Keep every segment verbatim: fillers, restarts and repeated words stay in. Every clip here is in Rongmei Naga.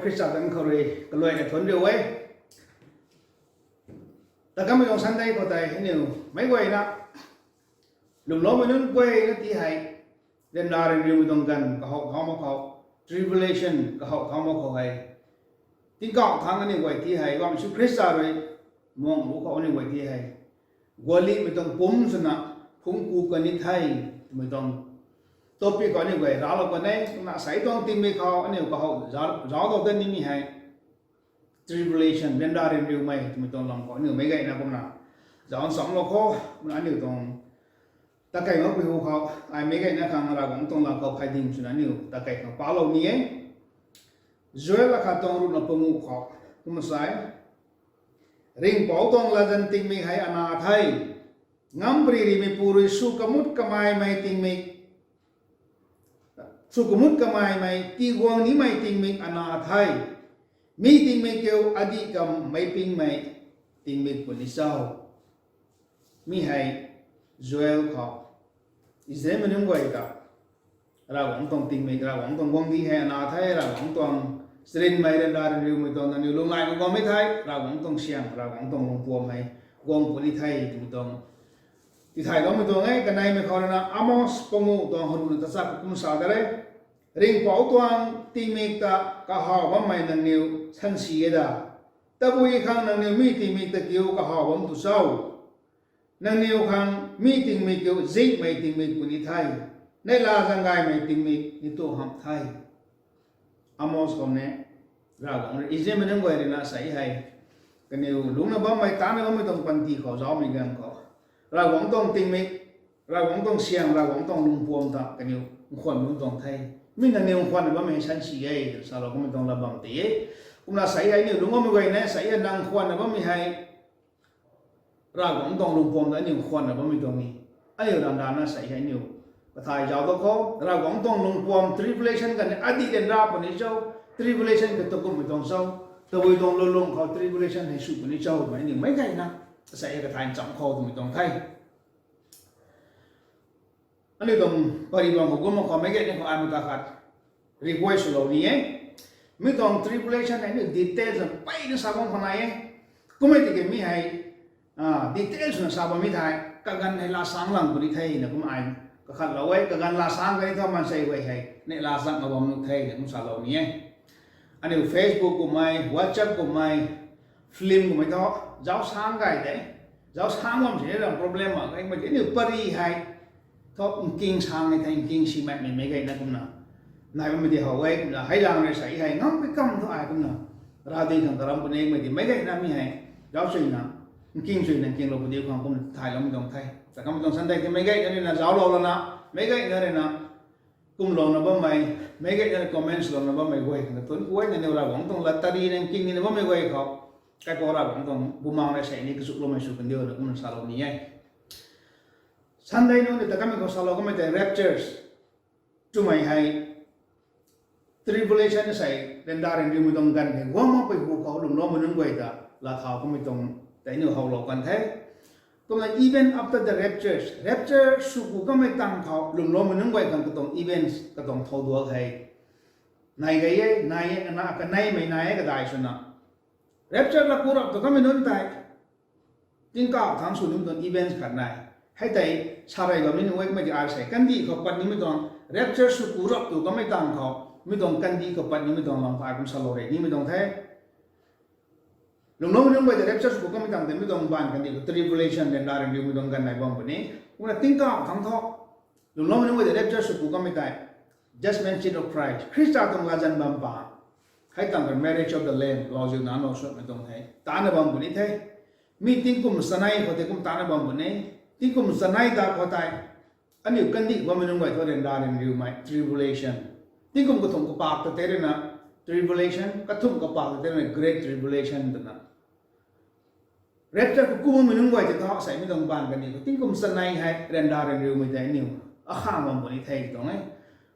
Khrista tang khou rui kaluaina thuanc riu e. Ta kamei tuang Sunday khou tei aniu meic guayna lwmloumei nunc guayna ti hei, ryanra ryanriumei tuang ganv kahow thau mak khou, tribulation kahow thau mak khou hei, tingkauh thangc aniu guay ti hei bam Jisu Khrista rui muang u khou aniu guay ti hei, gualimei tuang pumc swna phungc ku kan ni the twmei tuang topic khou aniu guay raclou kan e. Kumna sei tuang tingmik khou aniu kahow zauclou dat nimei hei, tribulation, ryanra ryanriumei twmei tuang lam khou aniu meic guayna kumna zauc nchamlou khou, kumna aniu tuang takei makpui hu khou ai meic guayna khang Ravguangc tuang lam khou phay ding swna aniu takei khang palou ni e. Joel akhat tuang ruhna panguh khou, kumna sa e, Ringhpouc tuang latzan tingmik hei ana the. Ngamparymeipu rui sw kamut kamaimei tingmik, sw kamut kamaimei tiguang nimei tingmik ana the. Mi tingmik kiu adih kam meic pingmei tingmik puni cho? Mi hei Joel khou Israelmei nunc guay ta Ravguangc tuang tingmik, Ravguangc tuang guangcdic hei ana the, Ravguangc tuang charynmei, ryanra ryanriumei tuang nangniw lunghlaic khou guangmei the, Ravguangc tuang syang, Ravguangc tuang lungpuam hei guang puni the twmei tuang tithayloumei tuang e. Kaneimei khou rui na Amos panguh tuang ruhna tachat kum sa ta re. Ringhpouc tuang tingmik ta kahaw bammei nangniw sansi e da? Tabui khang nangniw mi tingmik ta kiu kahaw bam tu cho? Nangniw khang mi tingmik kiu zingmei tingmik puni the. Neihla zaeng gaymei tingmik ni tu hamh the. Amos khou ne, Ravguangc rui Israelmei nunc guay rui na sei hei, kaniw lungcna bammei, taancna bammei tuang panty khou zaumei ganv khou, Ravguangc tuang tingmik, Ravguangc tuang syang, Ravguangc tuang lungpuam ta kaniw nkhwan bam tuang the. Mi nangniw nkhwanna bammei sansi e twna salou kummei tuang lat bam tei e. Kumna sei hei aniu lungc bammei guay ne, sei hei nang nkhwanna bammei hei Ravguangc tuang lungpuam ta aniu nkhwanna bammei tuang ni. Aniu ryanrana sei hei aniu kathay zauc ta khou, Ravguangc tuang lungpuam tribulation khatni adih ryanra puni cho, tribulation kha takumhmei tuang cho, tabui tuang lulung khou tribulation hei sw puni cho twmei aniu meic guayna sei hei kathay ncham khou twmei tuang the. Aniu tuang pary bam khou gum mak khou meic guayna khou ai mata khat request swlou ni e. Mi tuang tribulation hei aniu details na peyna sa bam khou nai e. Kummei tiki mi hei details swna sa bammei thei kaganv hei laa sang lang puni the na kum ai kakhatlou e. Kaganv laa sang kani thu maansei guay hei neihla chakna bam nuh the na kum salou ni e. Aniu Facebook kummei, WhatsApp kummei, film kummei thu zauc sang gay de. Zauc sang bam sini ram problem mak ge, mei tei aniu pary hei thu nking sang e thei nking simeimei meic guayna kumna nai bammei di how e. Kumna hei lang rui sei hei ngampui kam thu ai kumna ravdui khang karam puni e, mei tei meic guayna mi hei zauc suina nking suina nkinglou puni khang kumna thayloumei tuang the. Ta kamei tuang Sunday tei meic guayna rui na zauclou lana, meic guayna rui na kumlouna bammei, meic guayna rui comments louna bammei guay khang thuanc ku e. Nangniw Ravguangc tuang lat tari nang nking nina bammei guay khou, Kaipouc Ravguangc tuang Bumaengh rui sei ni kachukloumei sw kandiu na kumna salou ni e. Sunday nunc ni ta kamei khou salou kamei tei raptures twmei hei tribulation sei, ryanra ryanriumei tuang ganv hei guang makpui hu khou lwmloumei nunc guay ta laa thau kamei tuang tei aniu howlou kan the. Kumna even after the raptures, rapture sw ku kamei tang khou lwmloumei nunc guay khang katuang events, katuang thouduak hei nai gay e, nai e, ana kaneimei nai e kadai swna. Rapture laa ku rap tu kamei nunc tei tingkauh thangc sw nimei tuang events khat nai. Hei tei sa rey bam ni nunc guay mei di ar sei kandih khou pat nimei tuang rapture sw ku rap tu kamei tang khou mi tuang kandih khou pat nimei tuang lam phay kum salou rey nimei tuang the. Lwmloumei nunc guay tei rapture sw ku kamei tang tei mi tuang baanv kandih khou tribulation, ryanra ryanriumei tuang ganv nai bam puni. Kumna tingkauh thangc thu lwmloumei nunc guay tei rapture sw ku kamei tei judgment seat of Christ, Khrista tuang latzan bam pa, hei tang khou marriage of the Lamb, lauziu nac now suatmei tuang the, tana bam puni the. Mi tingkum chanei khou tei kum tana bam puni. Tingkum chanei ta khou tei aniu kandih bammei nunc guay thu ryanra ryanriumei tribulation, tingkum kathumh kapak ta tei rui na tribulation, kathumh kapak ta tei rui na great tribulation twna rapture khou ku bammei nunc guay tei thu seimei tuang baanv kandih khou tingkum chanei hei ryanra ryanriumei tei aniu akhang bam puni the tuang e.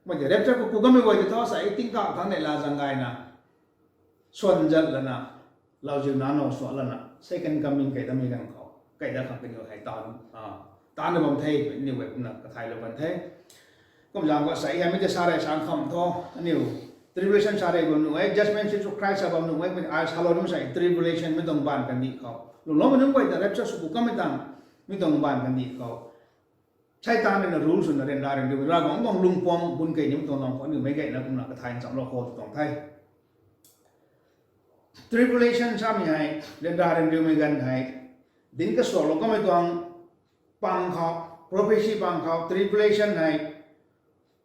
Mei tei rapture khou ku kamei guay tei thu sei tingkauh thangc neihla zaeng gayna swan zat lana, lauziu nac now suat lana second coming kei damei ganv khou kei dat khang kaniw hei tana bam the twmei aniu guay kumna kathaylou kan the. Kum zaeng khou sei hei mei tei sa rey sang kham thu aniu Tribulation sa rei bam nuh e, judgment seat of Christ sa bam nuh e, kumna ai salou nunc sa tribulation mi tuang baanv kandih khou. Lwmloumei nunc guay ta rapture sw ku kamei tang, mi tuang baanv kandih khou Seitaan rui na rule swna ryanra ryanriumei, Ravguangc tuang lungpuam bun kei nimei tuang lam khou aniu meic gayna kumna kathay nchamlou khou tw tuang the. Tribulation samei hei, ryanra ryanriumei ganv hei, dinc kasuaklou kamei tuang pang khou, prophecy pang khou, tribulation hei,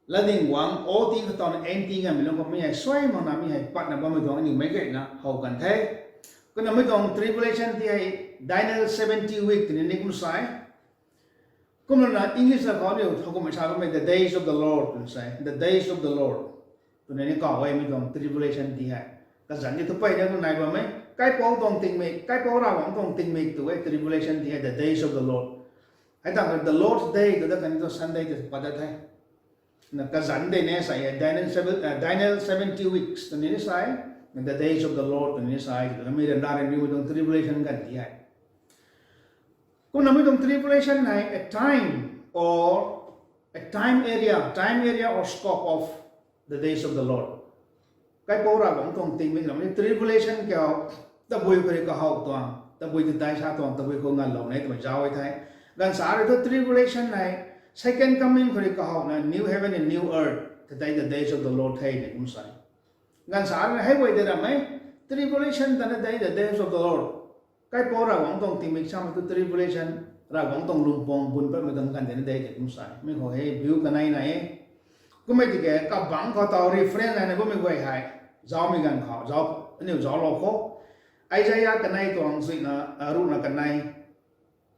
latdyng guangc, o ti khou tawna n ti nganmei lung khou mi hei suai makna mi hei patna bammei tuang aniu meic gayna how kan the. Kumna mi tuang tribulation ti hei Daniel seventy week twni ni kum sa e. Kumna English na khou aniu thowkumhmei sa bammei the days of the Lord twna sa e, the days of the Lord twna ni kaw e mi tuang tribulation ti hei. Kazanc ni thu peyna kum nai bammei, kaipouc tuang tingmik, kaipouc Ravguangc tuang tingmik tw e tribulation ti hei the days of the Lord. Hei tang the Lord's day tw dat kani thu Sunday ta pat dat the. Na kazanc de ni sa e, Daniel seven, Daniel seventy weeks twni ni sa e, the days of the Lord twni ni sa e, twna mi ryanra ryanriumei tuang tribulation ganv ti hei. Kumna mi tuang tribulation hei a time or a time area, time area or scope of the days of the Lord. Kaipouc Ravguangc tuang tingmik lam ni tribulation kiu, tabui khou rui kahow tuang, tabui ta dai sa tuang, tabui khou nganlou ni twmei zauc e the. Ganv sa rui thu tribulation hei second coming khou rui kahowna new heaven and new earth ta tei the days of the Lord the ni kum sa e. Ganv sa rui hei guay tei ram e, tribulation ta na tei the days of the Lord. Kaipouc Ravguangc tuang tingmik samei thu tribulation, Ravguangc tuang lungpuam bun patmei tuang ganv tei na tei tei kum sa e. Mi khou hei view kanei nai e. Kummei tiki kabangc khou taw reference naina bammei guay hei, zaucmei ganv khou zauc, aniu zauclou khou, Isaiah kanei tuang zuina, ruhna kanei,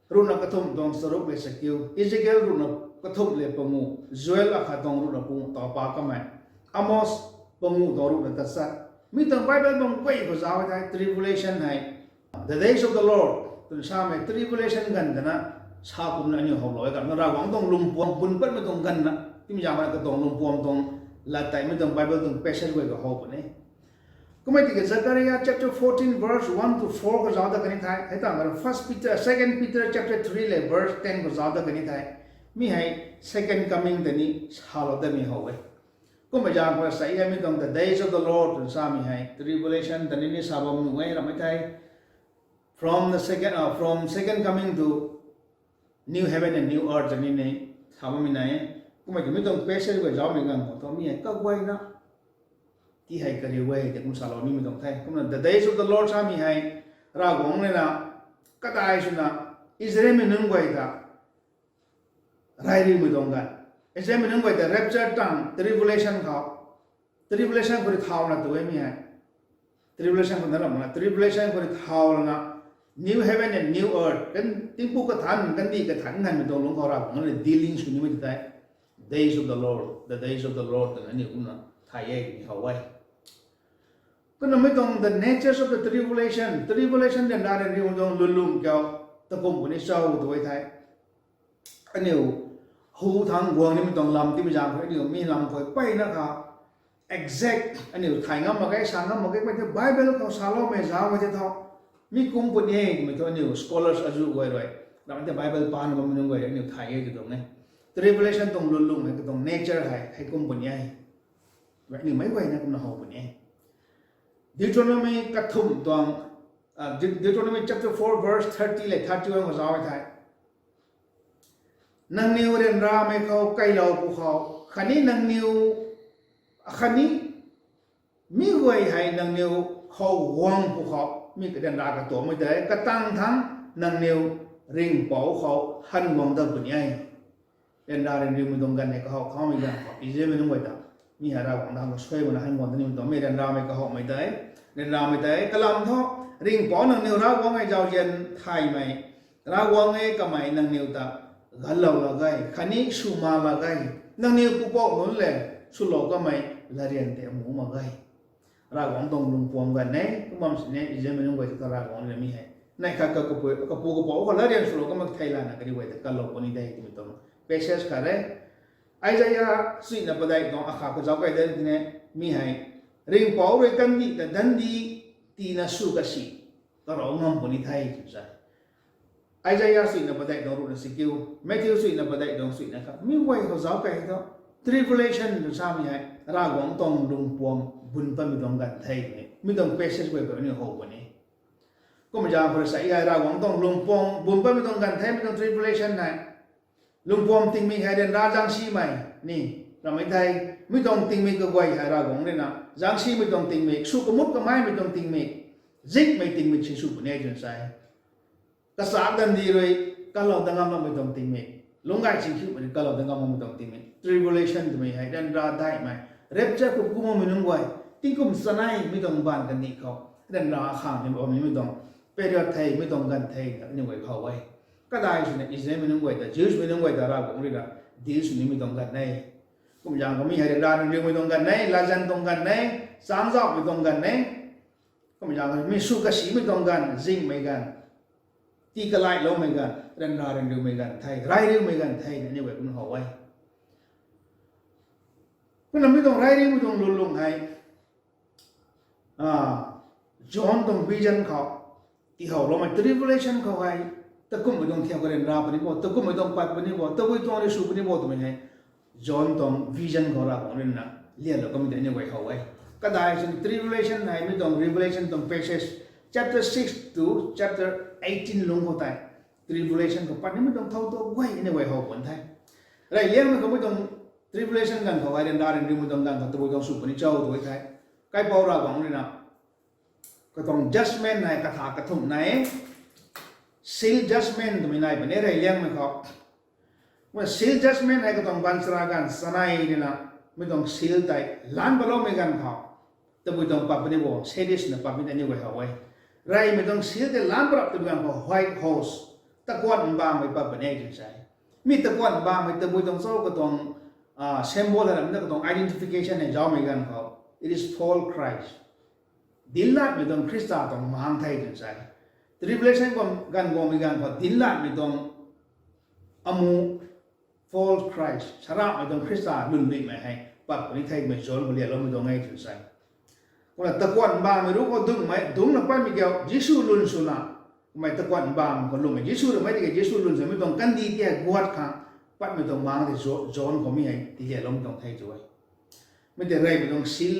ruhna kathumh tuang charuk le chakiu, Ezekiel ruhna kathumh le pangu, Joel akhat tuang ruhna pangu taw pa kamei, Amos pangu tuang ruhna tachat. Mi tuang Bible bam guay khou zauc e thei tribulation hei, the days of the Lord twna samei tribulation ganv tana sa kumna aniu howlou e. Kumna Ravguangc tuang lungpuam bun patmei tuang ganvna timi zaeng khou katuang lungpuam tuang lat tei mi tuang Bible tuang passage guay khou how puni. Kummei tiki Zechariah chapter fourteen verse one to four khou zauc dat kani the. Hei tang First Peter, Second Peter chapter three le verse ten khou zauc dat kani the. Mi hei second coming tei ni salou datmei how e. Kummei zaeng khou sa e mi tuang the days of the Lord twna samei hei tribulation tei ni ni sa bam nuh e ramei thei. From the second, from second coming to new heaven and new earth tei ni ni sa bammei nai e. Kummei tiki mi tuang passage guay zaucmei ganv khou thu mi hei kaguayna ti hei kariu e tei kum salou nimei tuang the. Kumna the days of the Lord samei hei Ravguangc rui na kadai swna Israelmei nunc guay ta reyriumei tuang ganv, Israelmei nunc guay ta rapture tang tribulation khou, tribulation khou rui thauna tw e mi hei. Tribulation khou na ramna, tribulation khou rui thauna, new heaven and new earth, kan tingpuk kathanc, kandih kathanc nganmei tuang lungc khou Ravguangc rui dealing sw nimei ta tei, days of the Lord, the days of the Lord twna aniu kumna thay e ni how e. Kumna mi tuang the natures of the tribulation, tribulation ryanra ryanriumei tuang lwnlung kiu, takum puni cho tw e thei, aniu hu thangc guang nimei tuang lam timi zaeng khou aniu mi lam khou peyna kha exact aniu thay ngam mak ge, sa ngam mak ge, mei tei Bible khou saloumei zauc mei tei thu, mi kum puni e twmei thu aniu scholars azuh guay rui, ramei tei Bible pana bammei nunc guay aniu thay e tw tuang e. Tribulation tuang lwnlung hei katuang nature hei hei kum puni e. Aniu meic guayna kumna how puni e. Deuteronomy kathumh tuang, Deut-, Deuteronomy chapter four verse thirty le thirty-one khou zauc e thei, nangniw ryanramei khou kailou pwkhou khatni nangniw, khatni mi guay hei nangniw khou guang pwkhou mi ryanra katuangmei tei katang thangc nangniw ringhpouc khou han guang dat puni e. Ryanra ryanriumei tuang ganv hei kahow thaumei ganv khou Israelmei nunc guay ta mi hei Ravguangc dang khou suai makna han guang dat nimei tuang mi ryanramei kahowmei tei, ryanramei tei kalam thu, ringhpouc nangniw Ravguangc e zauzian thaymei, Ravguangc e kamei nangniw ta ganlou lak ge khatni swma lak ge, nangniw pupouc nunc le swlou kamei latryan tei amuh mak ge. Ravguangc tuang lungpuam ganv e, kum bam sini Israelmei nunc guay ta Ravguangc rui mi hei neih khat ka kapu kapouc khou latryan swlou kamei thei lana kariu guay ta kalou puni de twmei tuang passage khat e. Isaiah suina padeih tuang akhat khou zauc key de tine, mi hei ringhpouc rui kandih ta dandi tina sw kasi karou ngam puni the tw sa. Isaiah suina padeih tuang ruhna chakiu, Matthew suina padeih tuang suina khat, mi guay khou zauc key thu, tribulation tw samei hei Ravguangc tuang lungpuam bun patmei tuang ganv the. Mi tuang passage guay khou ni how puni. Kumna zaeng khou rui sa hei Ravguangc tuang lungpuam bun patmei tuang ganv the, mi tuang tribulation hei. Lungpuam tingmik hei ryanra zaengsimei ni ramei the. Mi tuang tingmik kaguay hei Ravguangc rui na zaengsimei tuang tingmik, sw kamut kameimei tuang tingmik, zingmei tingmik sinsw puni twna sa e. Kachak dandi rui kalou dat ngam makmei tuang tingmik, lungc gay chingkhiumei rui kalou dat ngam makmei tuang tingmik, tribulation twmei hei ryanra daihmei, rapture khou kumna makmei nunc guay, tingkum chanei mi tuang baanv kandih khou ryanra khang ni bammei tuang period the, mi tuang ganv the, aniu guay how e. Kadai swna Israelmei nunc guay ta, Jewsmei nunc guay ta Ravguangc rui na deal sw nimei tuang ganv e. Kumna zaeng khou mi hei ryanra ryanriumei tuang ganv e, latzan tuang ganv e, changzauhmei tuang ganv e. Kumna zaeng khou mi sw kasimei tuang ganv, zingmei ganv, tii kalailoumei ganv, ryanra ryanriumei ganv the, reyriumei ganv the, aniu guay kumna how e. Kumna mi tuang reyriumei tuang lwnlung hei John tuang vision khou tihowloumei, tribulation khou hei takumhmei tuang thiak khou ryanra puni bo, takumhmei tuang pat puni bo, tabui tuang rui sw puni bo twmei hei John tuang vision khou Ravguangc rui na lianlou kamei tei aniu guay how e. Kadai swna tribulation hei mi tuang Revelation tuang passage chapter six to chapter eighteen lungc khou tei tribulation khou pat nimei tuang thow tu guay aniu guay how pun the. Reyliangmei khou mi tuang tribulation ganv khou hei ryanra ryanriumei tuang ganv khou tabui tuang sw puni cho tw the. Kaipouc Ravguangc rui na katuang judgment hei katha kathumh nai e. Seal judgment twmei nai puni reyliangmei khou. Kumna seal judgment hei katuang baanchara ganv chanei rui na mi tuang seal tei laanc patloumei ganv khou tabui tuang pat puni bo, series na patmei tei aniu guay how e. Reymei tuang seal tei laanc pat rap twmei ganv khou white horse, takuanh mbaanghmei pat puni twna sa e. Mi takuanh mbaanghmei tabui tuang cho katuang symbol hei ramna katuang identification hei zaumei ganv khou, it is false Christ. Dinclatmei tuang Khrista tuang maengc the twna sa e. Tribulation ganv guangmei ganv khou dinclatmei tuang amu false Christ, sarahmei tuang Khrista lwnluimei hei pat puni the twmei John khou lianloumei tuang e twna sa e. Kumna takuanh mbaanghmei ruc khou dungcmei, dungcna patmei kiu Jisu lwn swna, kummei takuanh mbaanghmei khou lwmmei Jisu rui mei tiki Jisu lwn swmei tuang kandih ti hei guat khang patmei tuang maengc tei John khou mi hei tilianloumei tuang the tw e. Mi tei reymei tuang seal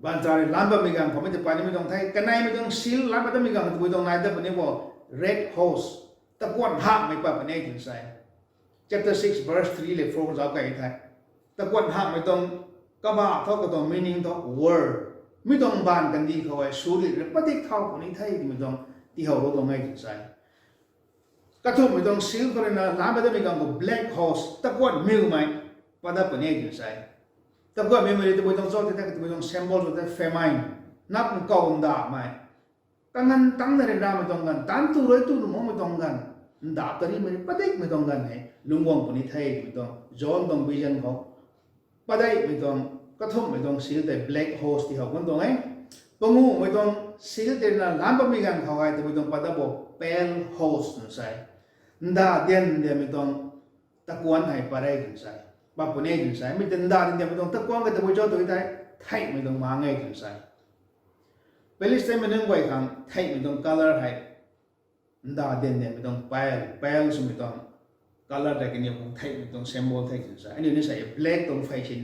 baanchara rui laanc patmei ganv khou mi tei pat nimei tuang the. Kaneimei tuang seal laanc pat nimei ganv khou tabui tuang nai dat puni bo, red horse, takuanh hakmei pat puni twna sa e. Chapter six verse three le four zauc key the. Takuanh hakmei tuang kabah thu katuang meaning thu war, mi tuang baanv kandih khou hei suri rui padik thau puni the twmei tuang tihowlou tuang e twna sa e. Kathumhmei tuang seal khou rui na laanc pat datmei ganv khou black horse, takuanh miwmei pat dat puni twna sa e. Takuanh miwmei rui tabui tuang cho tei the, tabui tuang symbol cho tei famine, nap nkaw ndamei, kanganv tangcna ryanramei tuang ganv, taanc tu rui tu nuh makmei tuang ganv, nda tarimei rui padikmei tuang ganv hei lungc guang puni the twmei tuang John tuang vision khou padeihmei tuang, kathumhmei tuang seal tei black horse tihow kan tuang e. Panguhmei tuang seal tei rui na laanc patmei ganv khou hei tabui tuang pat dat bo pale horse twna sa e. Nda dian dianmei tuang takuanh hei pat e twna sa e. Pat puni twna sa e. Mi tei nda dian dianmei tuang takuanh kha tabui cho tw thei, theihmei tuang maengc e twna sa e. Palestinemei nunc guay khang theihmei tuang colour hei nda dian dianmei tuang pale, pale swmei tuang colour tei kaniw khang theihmei tuang symbol the twna sa e. Aniu ni sa e black tuang phey sin,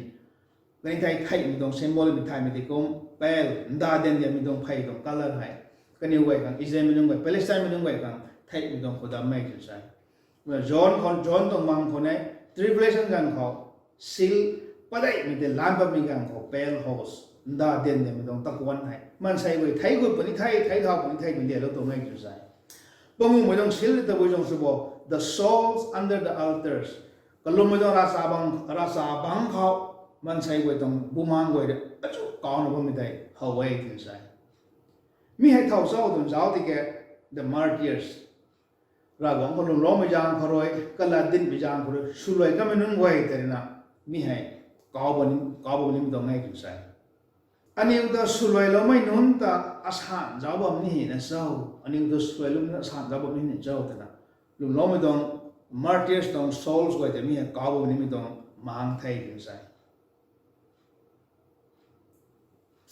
kaniw thei theihmei tuang symbol mi thaymei tei kum pale, nda dian dianmei tuang phey tuang colour hei kaniw guay khang, Israelmei nunc guay, Palestinemei nunc guay khang theihmei tuang khoudammei twna sa e. John khou, John tuang maengc khou ni tribulation ganv khou seal padeihmei tei laanc patmei ganv khou pale horse, nda dian dianmei tuang takuanh hei maansei guay thei gut puni the, thei thau puni the twna lianlou tuang e twna sa e. Panguhmei tuang seal tei tabui tuang sw bo, the souls under the altars. Kalummei tuang ravchap bang, ravchap bang khou maansei guay tuang bumaengc guay rui achu kauna bammei tei how e twna sa e. Mi hei thow cho twna zauc tiki the martyrs, Ravguangc khou lwmloumei zaeng khou rui, kalat dinhmei zaeng khou rui swluai kamei nunc guay tei rui na mi hei kau bam, kau bam nimei tuang e twna sa e. Aniu ta swluailoumei nunc ta asan zauc bam ni hei na cho, aniu ta swluailoumei nunc asan zauc bam ni hei na cho twna lwmloumei tuang martyrs tuang souls guay tei mi hei kau bam nimei tuang maengc the twna sa e.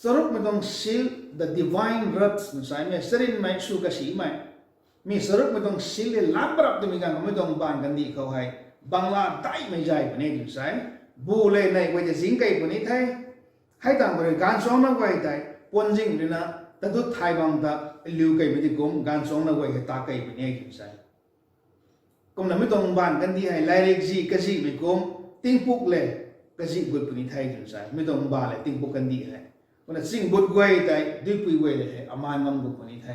Charukmei tuang seal, the divine wrath twna sa e, mi charynmei sw kasimei. Mi charukmei tuang seal hei laanc pat rap twmei ganv khou mi tuang baanv kandih khou hei bangla daihmei zay puni twna sa e. bu le nei guay tei zing kei puni the. Hei tangv khou rui gaanchuangcna guay tei puanzing ruina tadut thay bam ta liu keimei di kum gaanchuangcna guay hei ta kei puni e tw sa. Kumna mi tuang mbaanv kandih hei lairik zi kazihmei kum tingpuk le kazih gut puni the tw sa. Mi tuang mbaanv le tingpuk kandih hei. Kumna ching but guay tei duipui guay le hei aman ngam gut puni the.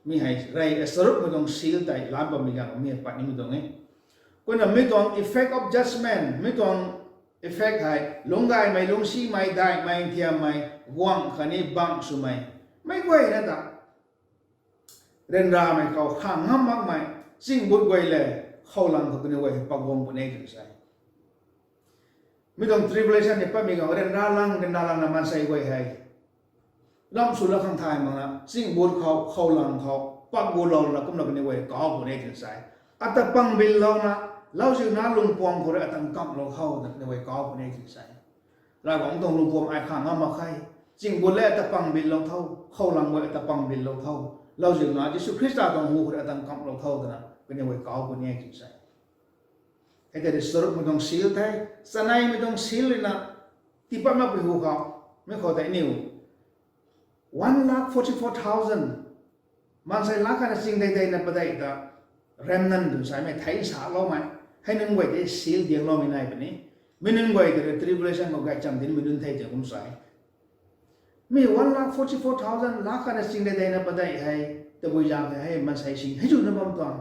Mi hei rey asarukmei tuang seal tei lam bammei ganv mi hei pat nimei tuang e. Kumna mi tuang effect of judgment, mi tuang effect hei lungcgaymei, lungcsimei, daihmei, nthiammei, guangc khatni bangc swmei, meic guayna ta ryanramei khou khang ngam makmei ching but guay le khoulang khou kaniw guay hei pak guang puni e tw sa. Mi tuang tribulation ni patmei khou ryanra lang, ryanra langna maansei guay hei lam sw la khang thay makna ching but khou, khoulang khou pak gulouna kumna kaniw guay kau puni e tw sa. Ata pang binlouna, lauziu na lungpuam khou rui ata nkamlou tho twna kaniw guay kau puni e tw sa. Ravguangc tuang lungpuam ai khang ngam mak khe. Ching but le ata pang binlou tho, khoulang guay ata pang binlou tho, lauziu na Jisu Khrista tuang hu khou rui ata nkamlou tho twna kaniw guay kau puni e tw sa. Hei tei rui sarukmei tuang seal the, chaneimei tuang seal ruina tiipat makpui hu khou, mi khou tei aniw one lakh forty-four thousand maansei lakh khatna ching dei deina padeih ta remnant tw samei thei saloumei, hei nunc guay tei seal diangloumei nai puni. Mi nunc guay tei rui tribulation khou gaychamv dinmei nunc thei tei kum sa e. Mi one lakh forty-four thousand lakh khatna ching dei deina padeih hei tabui zaeng hei, hei maansei sing hei zuna bam tuang,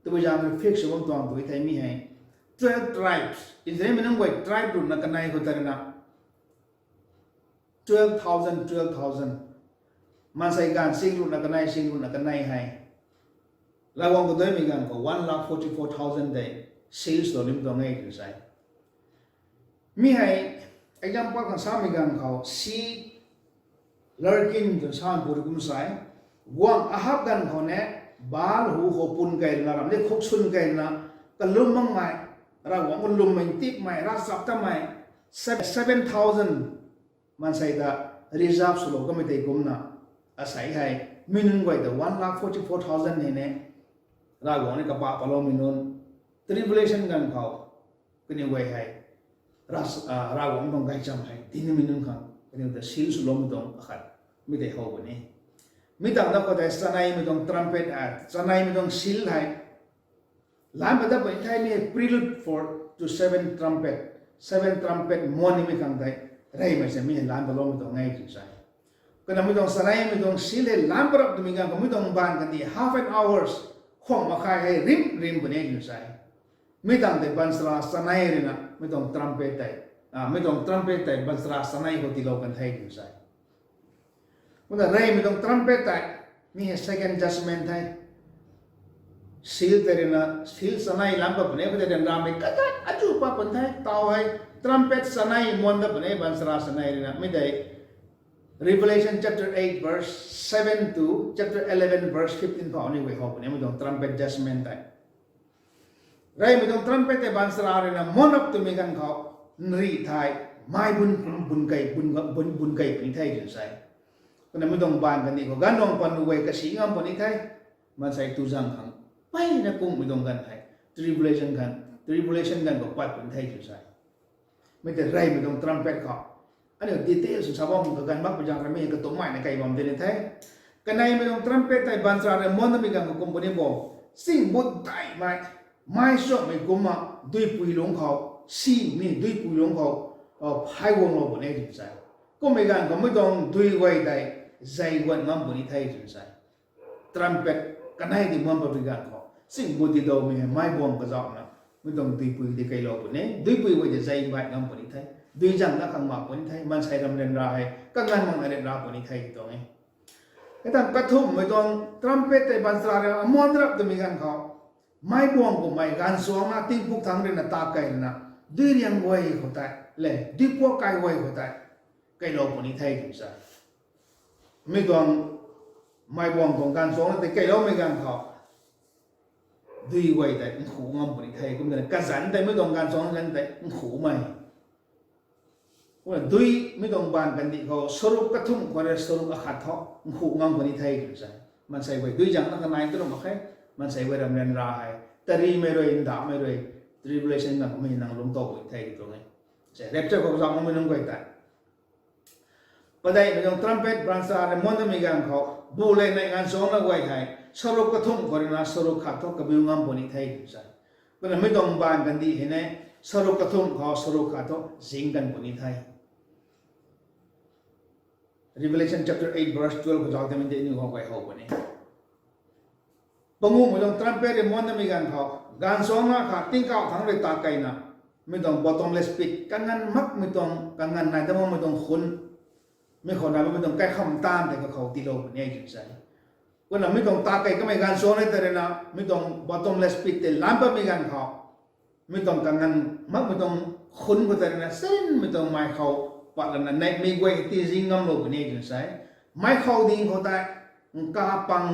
tabui zaeng rui fix sw bam tuang tw thei mi hei twelve tribes, Israelmei nunc guay tribe ruhna kanei khou ta ruina twelve thousand, twelve thousand, maansei ganv sing ruhna kanei, sing ruhna kanei hei Ravguangc kaduaimei ganv khou one lakh forty-four thousand tei seal swlou nim tuang e tw sa. Mi hei example khang samei ganv khou si Larkin twna sa pu rui kum sa e. Guangc Ahab ganv khou ne, Baal hu khou pun kei ruina, ramh di khuk swn kei ruina, kalum makmei, Ravguangc kalwmmei, ntipmei, ravchaptatmei, seven thousand maansei ta reserve swlou kamei tei kumna, asei hei mi nunc guay ta one lakh forty-four thousand hei ne, Ravguangc ni kapah patloumei nunc, tribulation ganv khou kaniw guay hei Ravguangc tuang gaychamv hei dinmei nunc khang kaniw ta seal swloumei tuang akhat mi tei how puni. Mi tangv da khou tei chaneimei tuang trumpet, chaneimei tuang seal hei lam pat dat puni the, mi hei prelude for to seven trumpet, seven trumpet mon nimei khang tei reymei se mi hei lam patloumei tuang e tw sa. Kumna mi tuang chaneimei tuang seal hei lam pat rap twmei ganv khou mi tuang mbaanv kandih half an hours khwang makhai hei rim rim puni e tw sa. Mi tangv tei baanchara chanei ruina mi tuang trumpet tei, mi tuang trumpet tei baanchara chanei khou tiilou kan the tw sa. Kumna reymei tuang trumpet tei mi hei second judgment the. Seal tei ruina seal chanei lam pat puni, khou tei ryanramei kadat achu pat puni the, tau hei trumpet chanei mon dat puni, baanchara chanei ruina mi tei Revelation chapter eight verse seven to chapter eleven verse fifteen khou aniw guay how puni mi tuang trumpet judgment tei. Reymei tuang trumpet tei baanchara ruina mon rap twmei ganv khou nrih thei mei bun, bun kei, bun, bun, bun kei puni the tw sa. Kumna mi tuang mbaanv kandih khou ganvluang panty guay kasi ngam puni the, maansei tu zaeng khang mpeyna kungmei tuang ganv hei tribulation ganv, tribulation ganv khou pat puni the tw sa. Mi tei reymei tuang trumpet khou aniu details sa bam kaganv makpui zaeng rui mi katummeina kei bam di ni the. Kaneimei tuang trumpet tei baanchara rui mon datmei ganv khou kum puni bo, ching but daihmei, mei suakmei kumna duipui lungc khou, si ni duipui lungc khou phay guanglou puni tw sa. Kummei ganv khou mi tuang dui guay tei zei guan ngam puni the tw sa. Trumpet kanei di mon patmei ganv khou ching but di dawmei hei mei buang kazauhna mi tuang duipui di keilou puni, duipui guay tei zei mbai ngam puni the, dui zaeng na khang mak puni the, maansei ram ryanra hei kaganv makna ryanra puni the tuang e. Hei tangv kathumhmei tuang trumpet tei baanchara rui amuan rap twmei ganv khou mei buang kummei gaanvchuangcna tingpuk thangc ruina ta kei ruina, dui riang guay khou tei, le duipuak kai guay khou tei keilou puni the tw sa. Mi tuang mei buang tuang gaanvchuangcna tei keiloumei ganv khou dui guay tei nkhu ngam puni the, kumna kazanc tei mi tuang gaanvchuangcna zanc tei nkhumei. Kumna dui mi tuang mbaanv kandih khou saruk kathumh khou rui saruk akhat thu nkhu ngam puni the tw sa. Maansei guay dui zaeng na kanei tu ram mak khe, maansei guay ram ryanra hei tarimei rui, ndauhmei rui, tribulation ganv khou mi nang lungc tow puni the tuang e. Rapture khou zauhmei nunc guay tei, padeihmei tuang trumpet baanchara rui muan datmei ganv khou, bu le neih gaanvchuangna guay hei saruk kathumh khou ruina saruk khat thu kabiu ngam puni the twna sa. Kumna mi tuang mbaanv kandih hei ne, saruk kathumh khou saruk khat thu zing kan puni the. Revelation chapter eight verse twelve khou zauc tei mi tei aniu khou guay how puni. Panguhmei tuang trumpet rui muan datmei ganv khou, gaanvchuangna kha tingkauh thangc rui takeina, mi tuang bottomless pit, kanganv makmei tuang, kanganv nai dat makmei tuang khun, mi khou nai bammei tuang kaikham taanv tei kakhou tiilou puni e twna sa. Kumna mi tuang takei kamei gaanvchuangna tei ruina mi tuang bottomless pit tei lan patmei ganv khou, mi tuang kanganv makmei tuang khun khou tei ruina sinmei tuang mei khou pat lana neihmei guay hei tii zing ngamlou puni e twna sa. Mei khou ding khou tei nka pang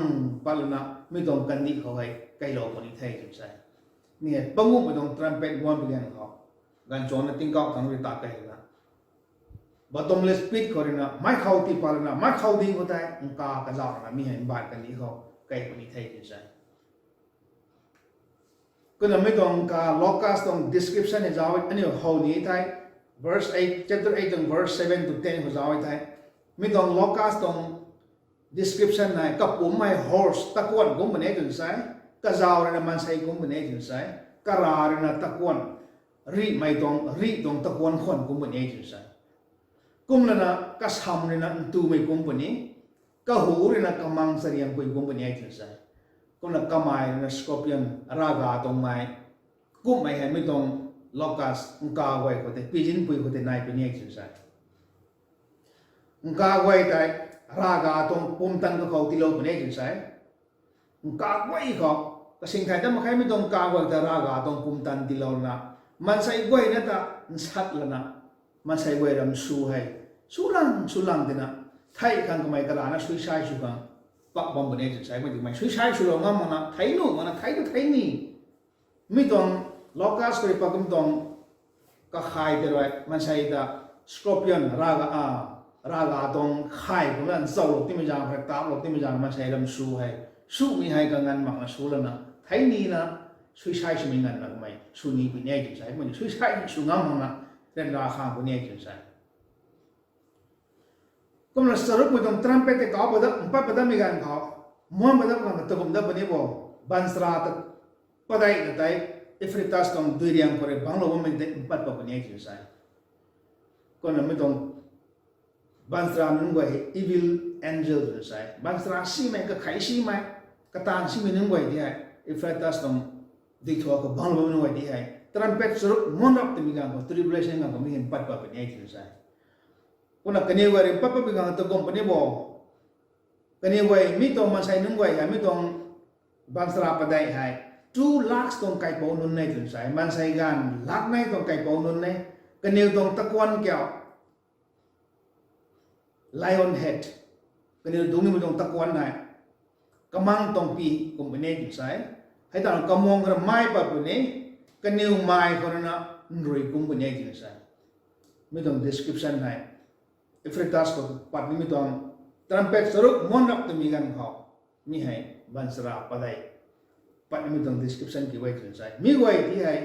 pat lana mi tuang kandih khou hei kailou puni the twna sa. Mi hei panguhmei tuang trumpet muan pui ganv khou, gaanvchuangna tingkauh thangc rui takeina, bottomless pit khou ruina mei khou tii pat lana mei khou ding khou tei nka kazauh lana mi hei mbaanv kandih khou kai puni the twna sa. Kumna mi tuang ka locust tuang description hei zauc aniu how ni the. Verse eight, chapter eight tuang verse seven to ten khou zauc the. Mi tuang locust tuang description hei kapumc hei horse takuanh kum puni e twna sa. Kazauh ruina maansei kum puni e twna sa. Kara ruina takuanh, rihmei tuang, rih tuang takuanh khwan kum puni e twna sa. Kumlana kasam ruina ntumei kum puni, kahu ruina kamang chariangpui kum puni e twna sa. Kumna kamei ruina scorpion, ravga tuang mei, kumhmei hei mi tuang locust nka guay khou tei, pizinpui khou tei nai puni e twna sa. Nka guay tei ravga tuang pumtan kakhou tiilou puni e twna sa. Nka guay khou, kasing thay dat mak khe, mi tuang nka guay ta ravga tuang pumtan tiilouna, maansei guayna ta nsat lana, maansei guay ram sw hei, sw lang sw lang tina, thei khang kamei karana suicide sw khang pak bam puni e twna sa. Kumna kamei suicide swlou ngam makna thei nuh makna thei ta thei ni, mi tuang locust khou rui pat kum tuang kakhai tei rui maansei ta scorpion, ravga, ravga tuang khai kumna nchaulou timei zaeng khou, taplou timei zaeng maansei ram sw hei, swmei hei kanganv makna sw lana thei nina, suicide swmei nganvna kamei sw ni puni e twna sa. Kumna suicide sw ngam makna ryanra khang puni e twna sa. Kumna charukmei tuang trumpet tei kauc pat dat, mpat pat datmei ganv khou, muan pat dat ganv khou takum dat puni bo, baanchara ta, padeih ta tei, Euphrates tuang duiriang khou rui bangclou bammei tei mpat pat puni e twna sa. Kumna mi tuang baanchara nunc guay hei evil angel twna sa. Baanchara simei, kakhei simei, kataanv simei nunc guay di hei, Euphrates tuang duithuak khou bangclou bammei nunc guay di hei, trumpet charuk muan rap twmei ganv khou, tribulation ganv khou mi hei mpat pat puni e twna sa. Kumna kaniw guay rui mpat patmei ganv takum puni bo, kaniw guay mi tuang maansei nunc guay hei, mi tuang baanchara padeih hei, two lakhs tuang kaipouc nunc e twna sa. Maansei ganv lakh nei tuang kaipouc nunc e. Kaniw tuang takuanh kiu, lion head, kaniw dungc nimei tuang takuanh hei, kamang tuang pi kum puni e twna sa. Hei ta kamang khou rui mei pat puni, kaniw mei khou ruina nrui kum puni e twna sa. Mi tuang description hei, Euphrates khou pat nimei tuang trumpet charuk muan rap twmei ganv khou, mi hei baanchara padeih pat nimei tuang description kiu e twna sa. Mi guay ti hei,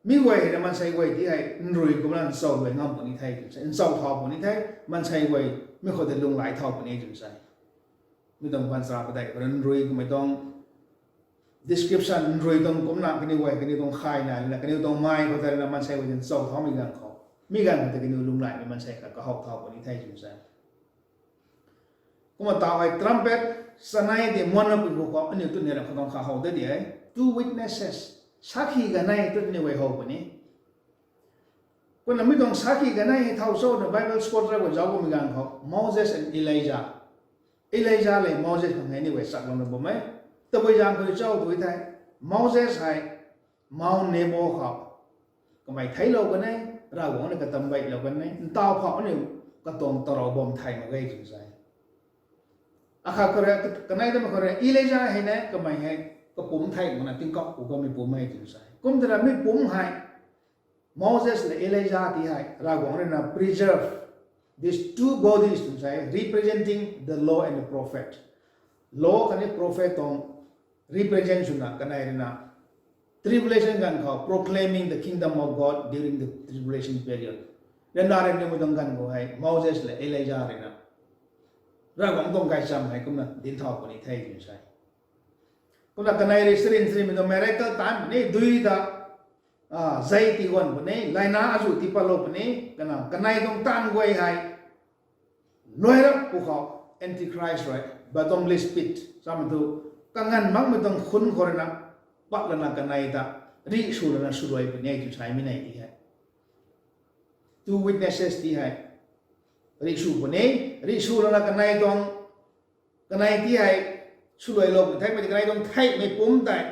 mi guay hei na maansei guay ti hei nrui kumna nchaulou ngam puni the twna sa. Nchau thau puni the, maansei guay mi khou tei lunghlaic thau puni e twna sa. Mi tuang baanchara padeih khou nrui kummei tuang description, nrui tuang kumna kaniw guay, kaniw tuang khai nai lana, kaniw tuang mei khou tei lana maansei guay nchau thaumei ganv khou, mi ganv khou tei kaniw lunghlaicmei maansei khat kahow thau puni the twna sa. Kumna tau hei trumpet chanei tei muan rapui khou aniu tw ni ra khou tuang kha how de di e, two witnesses, sakhi kanei tw ni guay how puni. Kumna mi tuang sakhi kanei hei thau cho twna Bible scholar guay zauc kummei ganv khou Moses and Elijah, Elijah le Moses khang hei ni guay chaklouna bam e. Tabui zaeng khou cho tu thei, Moses hei Mount Nebo khou kamei theiclou kan e, Ravguangc ni katam beilou kan e, ntaw phou aniu katuang tarou bam thay mak ge twna sa. Akhat khou rui, kanei tamei khou rui Elijah hei ne kamei hei kapumc thei makna tingkauh ku kamei pumc e twna sa. Kum twna mi pumc hei Moses le Elijah ti hei Ravguangc ruina preserve these two bodies twna sa, representing the law and the prophet. Law khatni prophet tuang represent swna kanei ruina tribulation ganv khou proclaiming the kingdom of God during the tribulation period. Ryanra ryanriumei tuang ganv khou hei Moses le Elijah rui na Ravguangc tuang gaychamv hei kumna dinc thau puni the tw sa. Kumna kanei rui sarin sarinmei tuang miracle taanv puni, dui ta zei tii guan puni, laina azuh tii patlou puni, kana kanei tuang taanv guay hei luai rap pw khou Antichrist rui bottomless pit samei thu, kanganv makmei tuang khun khou rui na pat lana kanei ta rih sw lana swluai puni tw sa, mi nei ti hei two witnesses ti hei rih sw puni, rih sw lana kanei tuang kanei ti hei swluailou puni the. Kumna kanei tuang theihmei pumc tei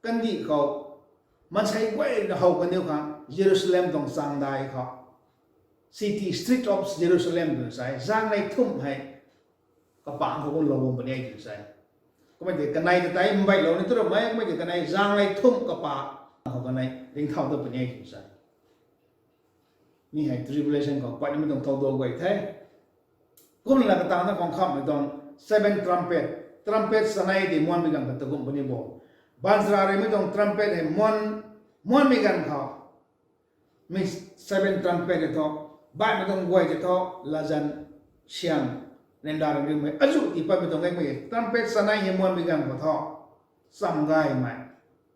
kandih khou maansei guay rui na how kandiu khang Jerusalem tuang changdai khou, city street of Jerusalem twna sa e, zaengnei thumh hei kapangc khou kumlou bam puni e tw sa e. Kumna tei kanei ta tei mbeihlou ni tu ramei, kumna tei kanei zaengnei thumh kapangc khou kanei ringcthau dat puni e tw sa e. Mi hei tribulation khou pat nimei tuang thau dou guay the. Kumna katang na khang khamhmei tuang seven trumpet, trumpet sanei tei muanmei ganv khat ta kum puni bo. Baanchara rui mi tuang trumpet hei muan, muanmei ganv khou mi seven trumpet tei thu, baihmei tuang guay tei thu latzan syang, ryanra ryanriumei azuh tii patmei tuang gaymei trumpet sanei hei muanmei ganv khou thu, cham gaymei,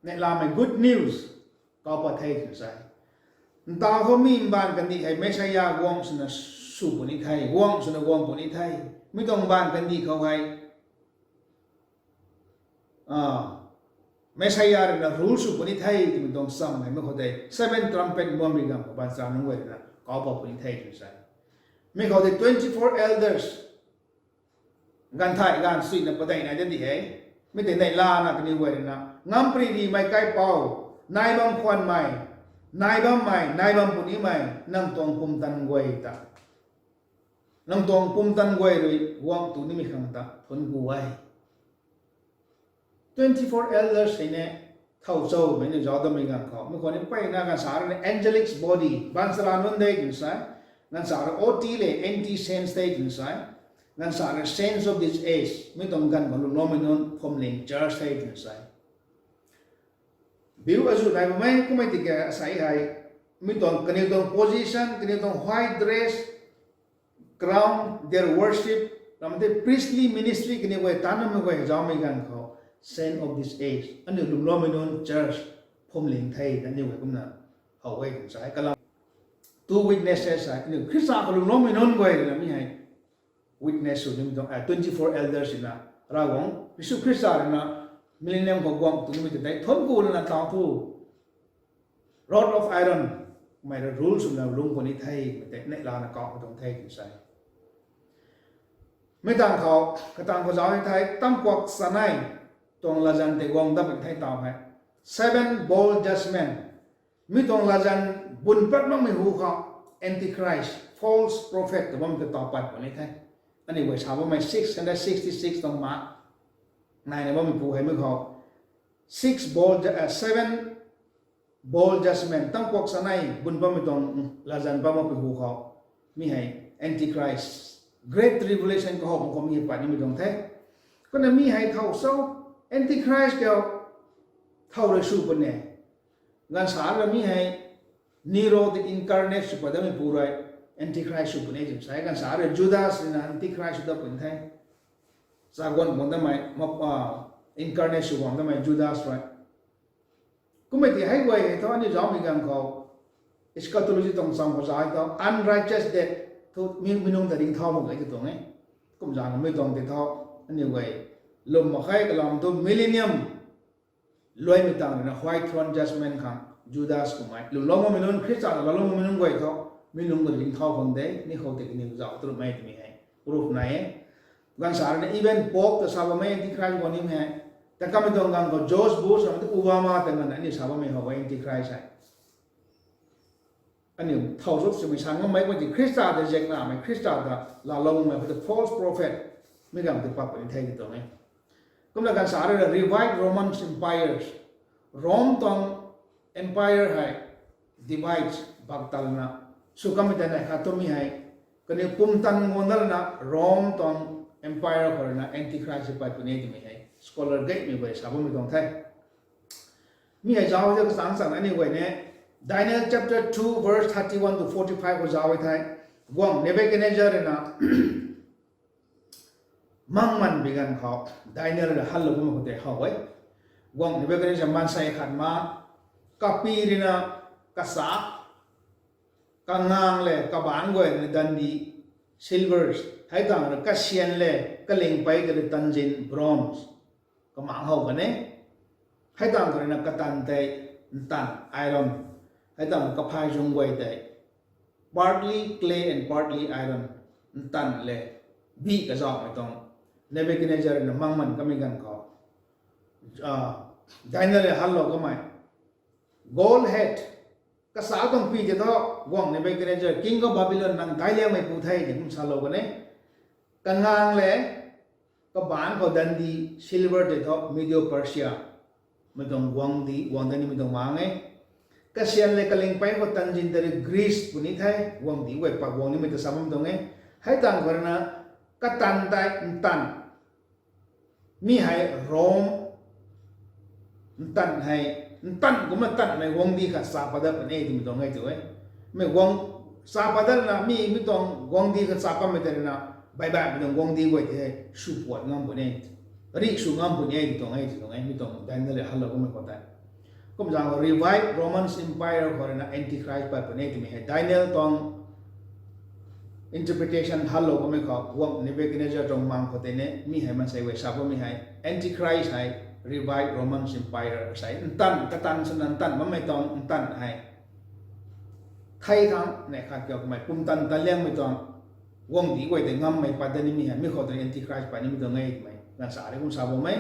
neihlamei good news kau pat the tw sa e. Ntaw khou mi mbaanv kandih hei Messiah guang swna sw puni the, guang swna guang puni the. Mi tuang mbaanv kandih khou hei Messiah rui na rule sw puni the twmei tuang cham hei mi khou tei seven trumpet muanmei ganv khou baanchara nunc guay rui na kau pat puni the tw sa e. Mi khou tei twenty-four elders, ganv thai ganv suina padeih nai de di hei. Mi tei neihlana kaniw guay rui na, Ngampri rimei kaipouc, nai bam khwanmei, nai bammei, nai bam punimei, nang tuang pumtan guay ta, nang tuang pumtan guay rui guang tu nimei khang ta thuanc ku e. Twenty-four elders hei ne, thow choumei ni zauc dammei ganv khou mi khou ni mpeyna ganv sa rui na angelic body, baanchara nunc de tw sa e. Ganv sa rui ot le anti saints de tw sa e. Ganv sa rui saints of this age, mi tuang ganv khou lwmloumei nunc, phuamling church de tw sa e. Biu azuh nai bammei kummei tiki asei hei, mi tuang kaniw tuang position, kaniw tuang white dress, crown, their worship, ram tei priestly ministry kaniw guay taanv namei guay zaumei ganv khou, saint of this age, aniu lwmloumei nunc church, phuamling the, aniu guay kumna how e tw sa e. Kalam two witnesses hei aniu Khrista khou lwmloumei nunc guay rui na mi hei witness sw nimei tuang, twenty-four elders rui na, Ravguangc Jisu Khrista rui na millennium khou guang tu nimei ta tei thuanc ku lana taw thu, rod of iron mei rui rule swna lung puni the, mei tei neihlana kau tuang the tw sa e. Mi tang khou, katang khou zauc hei thei, tamkuak chanei tuang latzan tei guang dat puni the taw hei, seven bowl judgment, mi tuang latzan bun pat makmei hu khou, antichrist, false prophet ta bam ta taw pat puni the. Aniu guay sa bammei six hundred sixty-six tuang ma, naina bammei pu hei mi khou, six bowl, seven bowl judgment, tamkuak chanei bun patmei tuang latzan pat makpui hu khou, mi hei antichrist, great tribulation kahowmei khou mi hei pat nimei tuang the. Kumna mi hei thow cho, antichrist kiu thow rui sw puni e. Ganv sa rui mi hei Nero the incarnate sw pat dammei pu rui antichrist sw puni e tw sa e. Ganv sa rui Judas rui na antichrist sw dat puni the. Chaguan guang dammei, incarnate sw guang dammei Judas rui. Kummei ti hei guay hei thu aniu zaumei ganv khou, eschatology tuang cham khou zauc hei thu unrighteous death thu mi, mi nunc ta ringcthau mak ge tw tuang e. Kum zaeng mi tuang tei thu, aniu guay lwm mak khe kalam thu millennium luaimei tang rui na white throne judgment khang Judas kummei lwmlou makmei nunc, Khrista ta laalou makmei nunc guay thu, mi nunc ta ringcthau khang de, mi khou tei kaniw zauc twmei twmei hei proof nai e. Ganv sa rui na even Pope ta sa bammei antichrist guang nimei hei. Ta kamei tuang ganv khou George Bush, Obama ta nganv aniu sa bammei how e antichrist hei. Aniu thow cho swmei sa ngammei kummei ti Khrista ta zaeknamei, Khrista ta laalou makmei, the false prophet, mi ganv ti pat puni the tw tuang e. Kumna ganv sa rui na revived Roman empires, Rome tuang empire hei divide, bak talna sw kamei ta nai khat twmei hei, kaniw pumtan guang dat lana Rome tuang empire khou rui na antichrist pat puni e twmei hei scholar gaymei guay sa bammei tuang the. Mi hei zauc hei kachang chang aniu guay ne, Daniel chapter two verse thirty-one to forty-five khou zauc e thei, guangc Nebuchadnezzar rui na mangman bi ganv khou Daniel rui hanlou bammei khou tei how e. Guangc Nebuchadnezzar maansei khat ma, kapy rui na kasa, kangang le kabaanc guay rui na dandi, silvers, hei tang rui kasian le kalingpei tei rui tanzin, bronze, kamang how kan e. Hei tang khou rui na katan tei ntanv, iron, hei tang kaphay zung guay tei partly clay and partly iron, ntanv le bih kazauhmei tuang Nebuchadnezzar rui na mangman kamei ganv khou, Daniel rui hanlou kamei, gold head, kasa tuang py tei thu, guangc Nebuchadnezzar, king of Babylon, nang daic liangmei pu the tei kum salou kan e. Kangang le kabaanc khou dandi, silver tei thu Medo-Persia mei tuang guangcdic, guang dat nimei tuang mang e. Kasian le kalingpei khou tanzin tei rui Greece puni the, guangcdic guay pat guang nimei ta sa bam tuang e. Hei tang khou rui na katan tei ntanv, mi hei Rome, ntanv hei, ntanv kumna ntanvmei guangcdic khat sa pat dat puni e twmei tuang e tu e. Mi guang, sa pat dat na mi, mi tuang guangcdic khat sa patmei tei rui na, baih baihmei tuang guangcdic guay tei hei sw puat ngam puni e, rih sw ngam puni e tw tuang e, tw tuang e, mi tuang Daniel rui hanlou bammei khou tei. Kum zaeng khou revived Roman Empire khou rui na Antichrist pat puni e twmei hei Daniel tuang interpretation hanlou bammei khou, guangc Nebuchadnezzar tuang mang khou tei ni mi hei maansei guay sa bammei hei Antichrist hei revived Roman Empire sei, ntanv, katan swna ntanv bammei tuang ntanv hei thei thangc neih khat kiu kamei pumtan tan liangmei tuang guangcdic guay tei ngammei pat dat nimei hei mi khou tei Antichrist pat nimei tuang e twmei ganv sa rui kum sa bam e.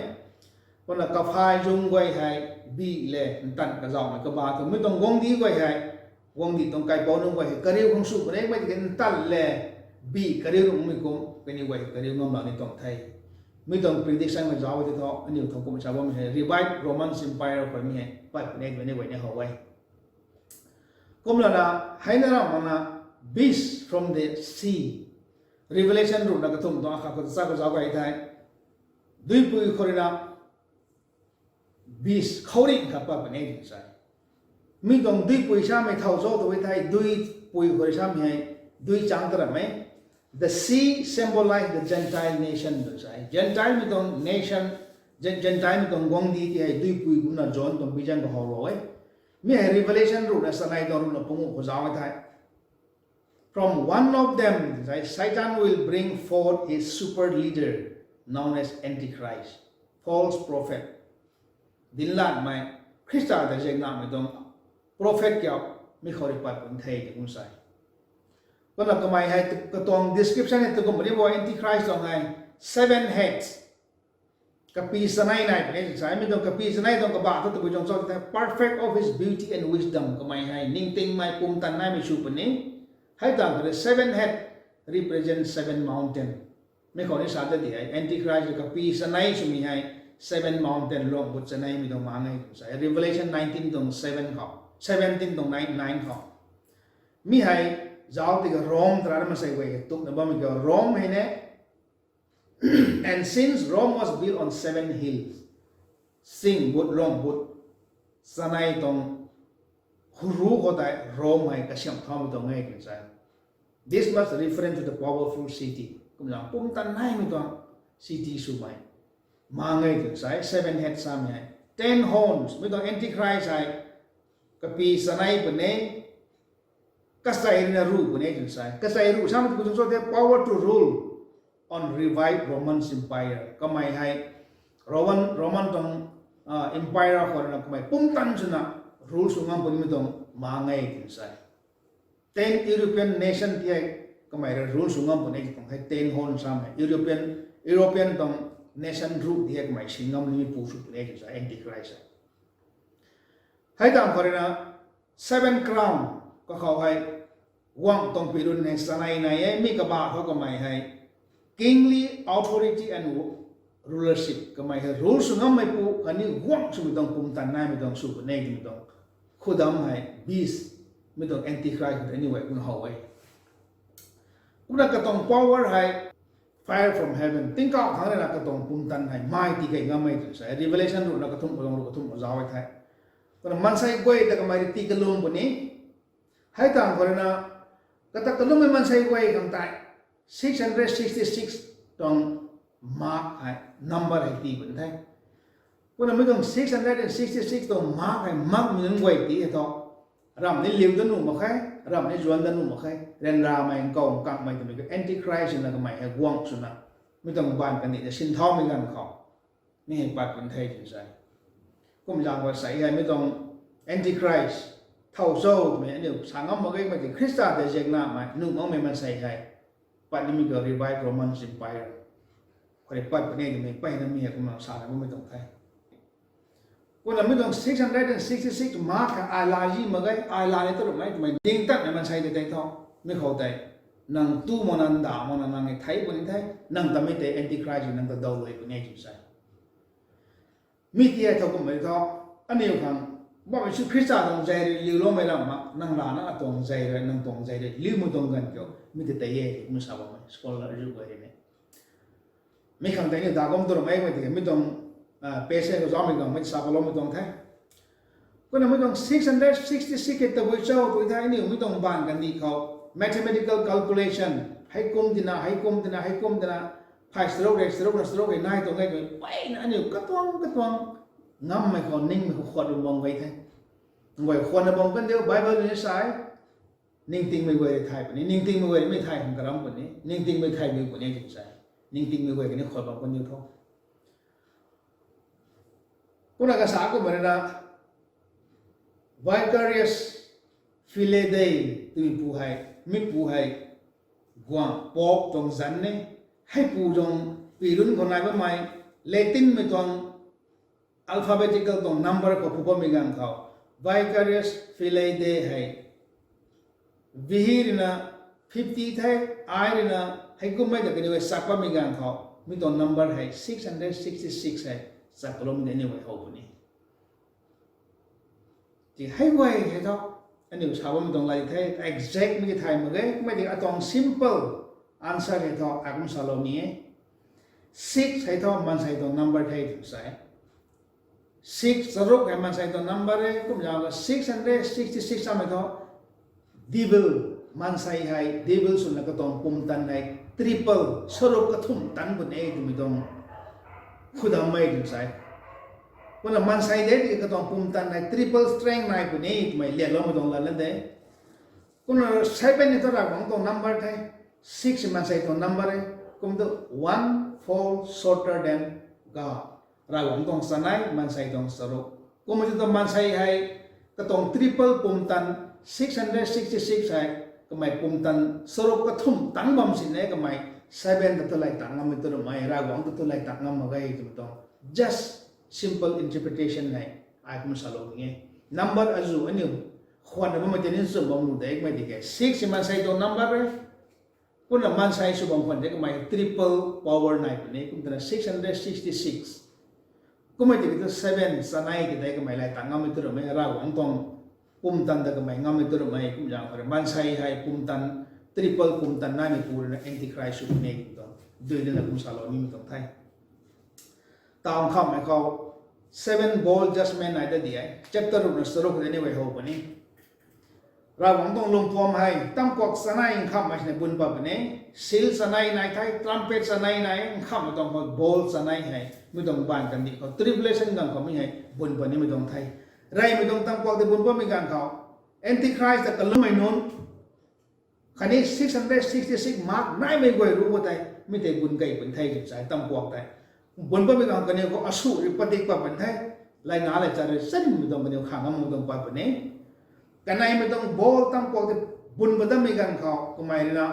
Kumna kaphay zung guay hei bih le ntanv kazauhmei kaba thu mi tuang guangcdic guay hei, guangcdic tuang kaipouc nunc guay hei kariu khang sw puni e, mei tiki ntanv le bih kariu nungmei kum kaniw guay hei kariu ngam lak ni tuang the. Mi tuang prediction mei zauc e tei thu aniu thangc kum sa bammei hei revived Roman Empire khou mi hei pat puni e twmei ni guay ni how e. Kumlana, hei na ramh makna, beast from the sea, Revelation ruhna kathumh tuang akhat khou ta cha khou zauc gay thei, duipui khou rui na beast khouringh khat pat puni e twna sa e. Mi tuang duipui samei thow cho tw e thei, duipui khou rui samei hei dui changc ta ram e. The sea symbolize the Gentile nation twna sa e. Gentile mei tuang nation, Gen-, Gentile mei tuang guangcdic ti hei duipui kumna John tuang vision khou howlou e. Mi hei Revelation ruhna chanei tuang ruhna panguh khou zauc e thei, from one of them, Satan will bring forth his super leader known as Antichrist, false prophet. Dinc latmei, Khrista ta zianmei tuang prophet kiu mi khou rui pat puni the tw kum sa e. Kumna kamei hei katuang description hei tu kum puni bo, Antichrist tuang hei seven heads, kapy chanei nai puni twna sa e. Mi tuang kapy chanei tuang kabah thu tabui tuang cho tei, perfect of his beauty and wisdom, kamei hei ningtingmei pumtan naimei sw puni. Hei tang khou rui seven head represent seven mountain. Mi khou ni sa ta di hei Antichrist rui kapy chanei swmei hei seven mountain luang but chaneimei tuang mang e twna sa e. Revelation nineteen tuang seven khou, seventeen tuang nine, nine khou. Mi hei zauc tiki Rome tara na masei guay hei tukna bammei kiu Rome hei ne. And since Rome was built on seven hills, sing but, luang but, chanei tuang huru khou tei Rome hei kasiamh thaumei tuang e twna sa e. This must reference to the powerful city. Kumna pumtan naimei tuang city swmei mang e twna sa e. Seven heads samei hei, ten horns, mi tuang Antichrist hei kapy chanei puni, kachei rui na ruh puni twna sa e. Kachei ruh samei tu kum tuang cho tei, power to rule on revived Roman Empire. Kamei hei Roman, Roman tuang empire khou rui na kamei pumtan swna rule sw ngam punimei tuang mang e twna sa e. Ten European nation ti hei kamei rui rule sw ngam puni e tw tuang hei ten horn samei, European, European tuang nation ruh ti hei kamei sin ngam nimei pu sw puni e twna sa e Antichrist hei. Hei tang khou rui na seven crown kakhou hei guangc tuang pirun hei chanei nai e. Mi kabah khou kamei hei kingly authority and rulership, kamei hei rule sw ngammeipu khatni guangc swmei tuang pumtan naimei tuang sw puni e twmei tuang khudam hei beast, mi tuang Antichrist khou tei aniu guay kumna how e. Kumna katuang power hei fire from heaven, tingkauh thangc rui na katuang pumtan hei mai tii key ngam e twna sa e. Revelation ruhna kathumh khou tuang ruh kathumh khou zauc e thei, Kumna maansei guay ta kamei rui tii kalum puni. Hei tang khou rui na, kata kalummei maansei guay khang tei six hundred sixty six tuang mark hei, number hei tii puni the. Kumna mi tuang six hundred sixty six tuang mark hei makmei nunc guay ti hei thu, ramh ni liu dat nuh mak khe, ramh ni zuanc dat nuh mak khe, ryanramei, nkaw nkakmei twmei ka Antichrist swna kamei hei guang swna, mi tuang baanv kandih ta sinthaumei ganv khou, mi hei pat puni the tw sa e. Kum zaeng khou sa hei mi tuang Antichrist thow cho twmei aniu sa ngam mak ge, kumna ti Khrista tei ziaknamei nuh makmei maansei hei, pat nimei ka revived Roman Empire khou rui pat puni twmei mpeyna mi hei kumna sa na bammei tuang the. Kumna mi tuang six hundred sixty six mark hei ai laa zi mak ge, ai laa ni tu ramei twmei ding tatmei maansei tei tei thu, mi khou tei, nang tu makna, nda makna nang e thei puni the, nang ta mi tei Antichrist nang ta dawlui puni tw sa e. Mi ti hei thu kummei thu, aniu khang, Poubauhmei Jisu Khrista tuang zei rui liuloumei ram mak, nang lana atuang zei rui, nang tuang zei rui liumei tuang ganv kiu mi tei tei e, mi sa bammei scholar zu guay rui ni. Mi khang tei aniu ta kum tu ramei, kumna ti mi tuang, ah, passage khou zaumei khang mei sa paloumei tuang the. Kumna mi tuang six hundred sixty six hei tabui cho tw the, aniu mi tuang baanv kandih khou mathematical calculation, hei kum tina, hei kum tina, hei kum tina, phay charuk rui, charuk na charuk rui nai tuang e twmei mpeyna aniu katuang katuang ngammei khou, ningmei khou khwan bam gay the. Guay khwanna bam kan diu, Bible ni sa e, ningtingmei guay rui thay puni, ningtingmei guay rui mi thay khang karam puni, ningtingmei thaymei puni tw sa e. Ningtingmei guay kani khwan bam kan diu tho. Kumna kasa kummei rui na, Vicarius Filii Dei twmei pu hei, mi pu hei, guang Pope tuang zanc e, hei pu tuang pi lun khou nai bammei, Latinmei tuang alphabetical tuang number khou phu bammei ganv khou, Vicarius Filii Dei hei, V rui na fifty the, I rui na, hei kummei ta kaniw hei chak bammei ganv khou, mi tuang number hei six hundred sixty six hei chak kaloumei aniu hei how puni. Ti hei guay hei thu, aniu sa bammei tuang lay the, exact mei ki thay mak ge, kumna ti atuang simple answer hei thu, ai kum salou ni e. Six hei thu maansei tuang number the tw sa e. Six, charuk hei maansei tuang number e, kum zaeng khou six hundred sixty six samei thu, devil, maansei hei devil swna katuang pumtan hei triple, charuk kathumh tan puni e twmei tuang khudam e tw sa e. Kumna maansei de tiki katuang pumtan hei triple strength nai puni twmei lianloumei tuang lan lan de. Kumna seven hei thu Ravguangc tuang number the, six maansei tuang number e, kum tu one fall shorter than God. Ravguangc tuang chanei, maansei tuang charuk. Kumna tu maansei hei katuang triple pumtan, six hundred sixty six hei, kamei pumtan charuk kathumh tang bam sini kamei, seven ta tu lay tang ngammei tu ramei, Ravguangc ta tu lay tang ngam mak ge twmei tuang just simple interpretation hei ai kum salou ni e. Number azuh aniu khwanna bammei tei ni chum bam lu de, kumna ti ke six maansei tuang number e. Kumna maansei sw bam khwan de kamei triple power nai puni, kum twna six hundred sixty six. Kumna ti ki tu seven chanei ti tei kamei lay tang ngammei tu ramei, Ravguangc tuang pumtan ta kamei ngammei tu ramei, kum zaeng khou rui maansei hei pumtan, triple pumtan naimei pu rui na Antichrist sw puni kum tuang, dui dina kum salou nimei tuang the. Taw nkhamhmei khou, seven bowl judgment nai ta di e, chapter ruh na charuk tei ni guay how puni. Ravguangc tuang lungpuam hei, tamkuak chanei nkhamhmei sini bun pat puni, seal chanei nai the, trumpet chanei nai, nkhamhmei tuang khou bowl chanei hei, mi tuang baanv kandih khou, tribulation ganv khou mi hei bun pat nimei tuang the. Reymei tuang tamkuak tei bun patmei ganv khou, Antichrist ta kalummei nunc, khatni six hundred sixty six mark naimei guay ruc khou tei, mi tei bun key puni the tw sa e, tamkuak tei. Bun patmei ganv kaniw khou asuh rui padik pat puni the, layna lay chat rui chanmei tuang kaniw khang ngam tuang pat puni. Kaneimei tuang bowl tamkuak tei bun pat datmei ganv khou, kamei rui na,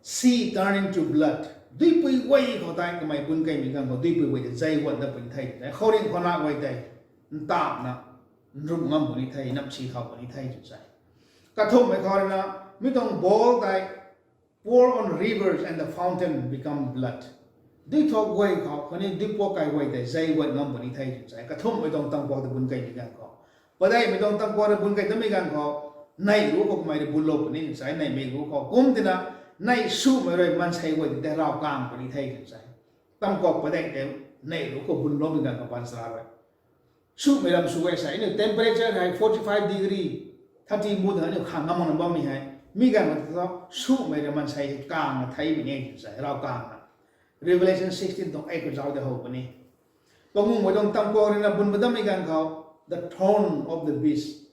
sea turning to blood, duipui guay khou tei kamei bun keymei ganv khou duipui guay tei zei guan dat puni the tw sa e. Khouringh khou na guay tei ntamna nrumh ngam puni the, namsi khou puni the tw sa e. Kathumhmei khou rui na, mi tuang bowl tei pour on rivers and the fountain become blood. Duithuak guay khou, khatni duipuak kai guay tei zei guan ngam puni the tw sa e. Kathumhmei tuang tamkuak tei bun keymei ganv khou. Padeihmei tuang tamkuak tei bun key datmei ganv khou, neih ruc khou kamei rui bunlou puni tw sa e, neihmei ruc khou. Kum tina, neih sumei rui maansei guay tei tei raw kang puni the tw sa e. Tamkuak padeih tei neih ruc khou bunloumei ganv khou baanchara rui Sumei ram sw e sa, aniu temperature hei forty five degree, thirty mu tang aniu khang ngam makna bammei hei. Mi ganv khou thu sumei ram maansei hei kangna thei puni e tw sa, rav kangna. Revelation sixteen tuang eight khou zauc de how puni. Panguh mei tuang tangkuak rui na bun badammei ganv khou, the throne of the beast,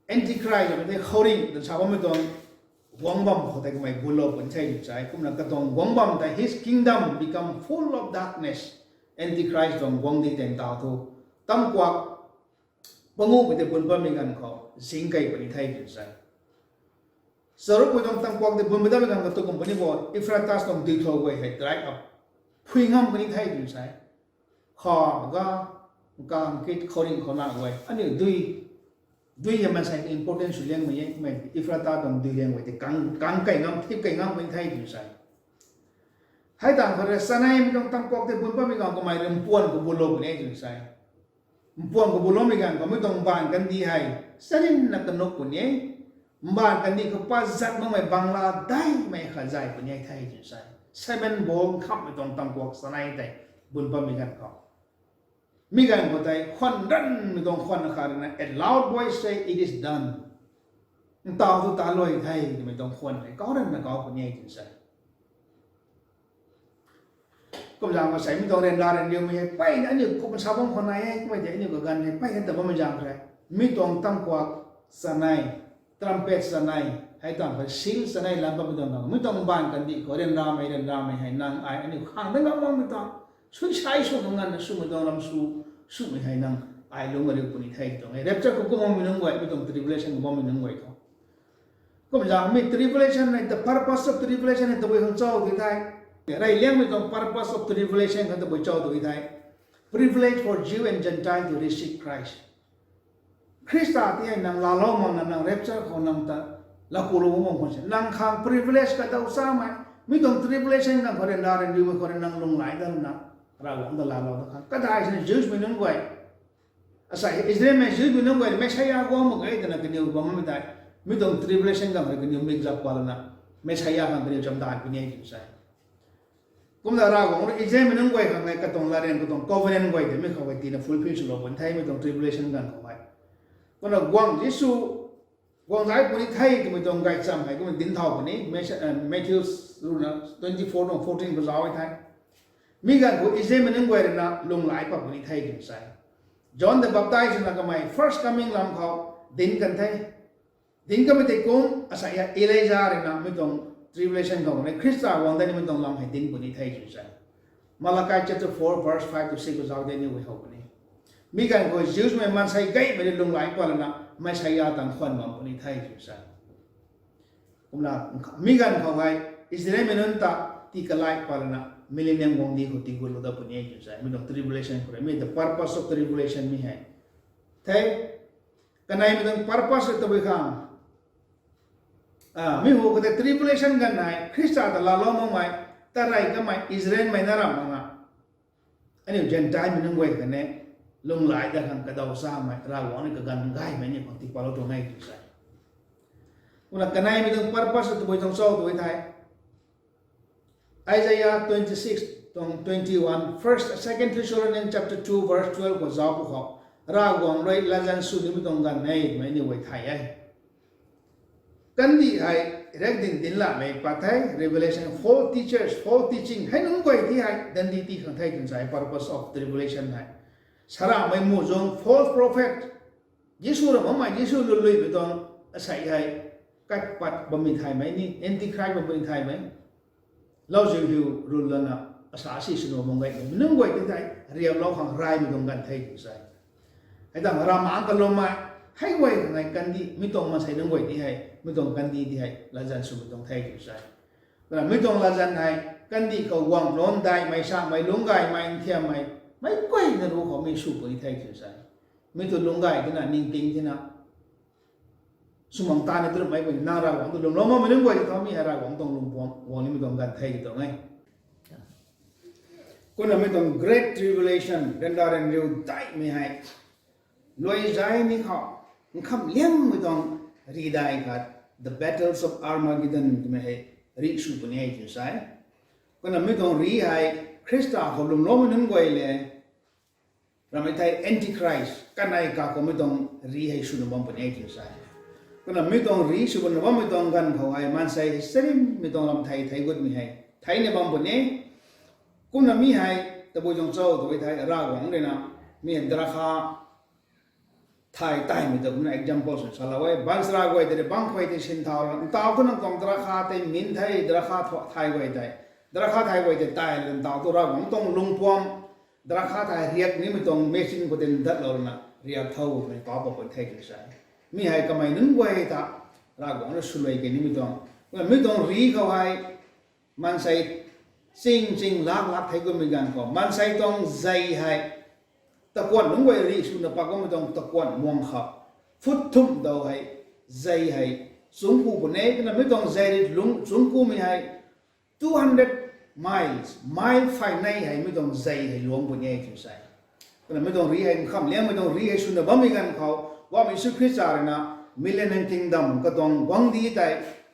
Antichrist, mei tei khouringh tan sa bammei tuang guangc bam khou tei kamei bulou puni the tw sa e. Kumna katuang guangc bam tei his kingdom become full of darkness. Antichrist tuang guangcdic tei ntaw thu, tangkuak panguhmei tei bun bammei ganv khou zing kei puni the tw sa e. Charuk mei tuang tangkuak tei bun badammei ganv khou tu kum puni bo, Euphrates tuang dui thou guay hei dry up, phui ngam puni the tw sa e. Kha, ga, kang kit khouringh khou na guay aniu dui, dui hei maansei important sw liangmei e, mei Euphrates tuang dui liang guay tei kang, kang kei ngam, thip kei ngam puni the tw sa e. Hei tang khou rui saneimei tuang tangkuak tei bun bammei ganv kamei rui mpuan khou bulou puni e tw sa e. Mpuan khou buloumei ganv khou mi tuang mbaanv kandih hei charynna kanuk puni e. Mbaanv kandih khou pat zat makmei bangla daihmei khat zay puni e the tw sa e. Seven bowl nkhamhmei tuang tangkuak sanei tei bun bammei ganv khou, mi ganv khou tei khwan ranmei tuang khwan khat rui na, a loud voice say, it is done. Ntaw thu ta luai the twmei tuang khwan hei kau ranna kau puni e tw sa e. Kumzaeng khou sei mi tuang ryanra ryanriumei hei mpeyna aniu kum sa bam khou nai e, kummei tei aniu kaganv hei mpeyna ta bammei zaeng khou rui, mi tuang tangkuak sanei, trumpet sanei, hei tang khou seal sanei lam bammei tuang khang, mi tuang mbaanv kandih khou ryanramei, ryanramei hei nang ai aniu khang dat ngam makmei tuang, suisai sw khang nganvna swmei tuang lam sw, swmei hei nang ai lungc ariu puni the tuang e. Rapture khou kum bammei nunc guay, mi tuang tribulation khou bammei nunc guay thu Kumzaeng mi tribulation hei, the purpose of tribulation hei tabui khang cho tw thei, rey liangmei tuang purpose of tribulation khang tabui cho tw thei, privilege for Jew and Gentile to receive Christ. Khrista ti hei nang laalou makna nang rapture khou nang ta lakulou bam khwan se, nang khang privilege kadaw chamei, mi tuang tribulation nang khou ryanra ryanriumei khou rui nang lunghlaic datna, Ravguangc ta laalou da khang. Kadai sini Jewsmei nunc guay, asei Israelmei Jewsmei nunc guay Messiah guang mak ge twna kaniw bam bammei tei, mi tuang tribulation khang rui kaniw mikzap pat lana, Messiah khang kaniw chamdan puni e tw sa e. Kumna Ravguangc rui Israelmei nunc guay khang e katuang latryan, katuang covenant guay tei mi khou hei tina fulfill swlou puni the mi tuang tribulation ganv khou hei. Kumna guangh Jisu guang zai puni the twmei tuang gaychamv hei kumna dinc thau puni, Matthew rui na twenty four tuang fourteen khou zauc e the. Mi ganv khou Israelmei nunc guay rui na lunghlaic pat puni the tw sa e. John the Baptist na kamei first coming lam khou dinc kan the. Dinc kanmei tei kum asei Elijah rui na mi tuang tribulation khou ni Khrista guang dat nimei tuang lam hei dinc puni the tw sa e. Malachi chapter four verse five to six khou zauc de ni guay how puni. Mi ganv khou Jewsmei maansei gaymei rui lunghlaic pat lana Messiah tang khwan bam puni the tw sa e. Kumna mi ganv khou hei Israelmei nunc ta tii kalaic pat lana millennium guangcdic khou tiigutlou dat puni e tw sa e. Mi tuang tribulation khou rui mi the purpose of tribulation mi hei the. Kaneimei tuang purpose tabui khang, mi hu khou tei tribulation ganv hei Khrista ta laalou makmei, tarey kamei Israelmei na ram makna, aniu Gentilemei nunc guay khatni lunghlaic dat khang kadaw chamei, Ravguangc ni kaganv gaymei ni khang tiipatlou tuang e tw sa e. Kumna kaneimei tuang purpose tabui tuang cho tw thei, Isaiah twenty six tuang twenty one, First, Second Thessalonians chapter two verse twelve khou zauc pw khou, Ravguangc rui latzan sw nimei tuang ganv e twmei ni guay thay e. Kandih hei riakdanv dinc lamei pat the, revelation, false teachers, false teaching hei nunc guay ti hei dandi ti khang the tw sa e. Purpose of tribulation hei, saramei muhzwng, false prophet, Jisu ra makmei, Jisu luluimei tuang asei hei kat pat bammei thaymei ni, antichrist bam puni thaymei, lauziu hiu rul lana, asa si swna bam gaymei nunc guay ti thei riaplou khang reymei tuang ganv the tw sa e. Hei tang ramang kaloumei, hei guay khang hei kandih, mi tuang maansei nunc guay ti hei mi tuang kandih ti hei latzan swmei tuang the tw sa e. Kumna mi tuang latzan hei kandih khou guang lon daihmei, samei, lungc gaymei, nthiammei, meic guayna ruc khou mi sw puni the tw sa e. Mi tu lungc gay tina, ningting tina, swmang ta ni tu meic guay nang Ravguangc tu lwmlou makmei nunc guay ti thu mi hei Ravguangc tuang lungpuang guang nimei tuang ganv the tw tuang e. Kumna mi tuang Great Tribulation, ryanra ryanriu daihmei hei, luai zai ni khou, nkham liangmei tuang ridai khat, the battles of Armageddon twmei hei rih sw puni e tw sa e. Kumna mi tuang rih hei Khrista khou lwmloumei nunc guay le Ramei thei Antichrist kanei kakhou mi tuang ri hei swna bam puni e tw sa. Kumna mi tuang ri swna bammei tuang ganv khou hei maansei hei sarimmei tuang lam thei thei gutmei hei theina bam puni e. Kumna mi hei tabui tuang cho tw thei Ravguangc ruina mi hei drakha thay taimei ta kumna example sw salou e. Baanchara guay tei bangc khuay tei sinthau la, ntaw thu nang tuang drakha tei min the, drakha thay guay tei, drakha thay guay tei tai la ntaw thu Ravguangc tuang lungpuam, drakha thay riak nimei tuang machine khou tei datlou lana riak thau mei kau pw puni the tw sa. Mi hei kamei nunc guay ta Ravguangc rui swluai kei nimei tuang, mi tuang ri khou hei maansei ching ching lak lak thei kummei ganv khou maansei tuang zei hei takuanh nunc guay ri swna pak bammei tuang takuanh muang khou phut thumh dau hei zei hei chungc ku puni e. Kumna mi tuang zei ri lung chungc kumei hei two hundred miles, mile phay nei hei mi tuang zei hei luang puni e tw sa. Kumna mi tuang ri hei nkham liangmei tuang ri hei swna bammei ganv khou Ravguangc Jisu Khrista ruina Millennium Kingdom katuang guangcdic tei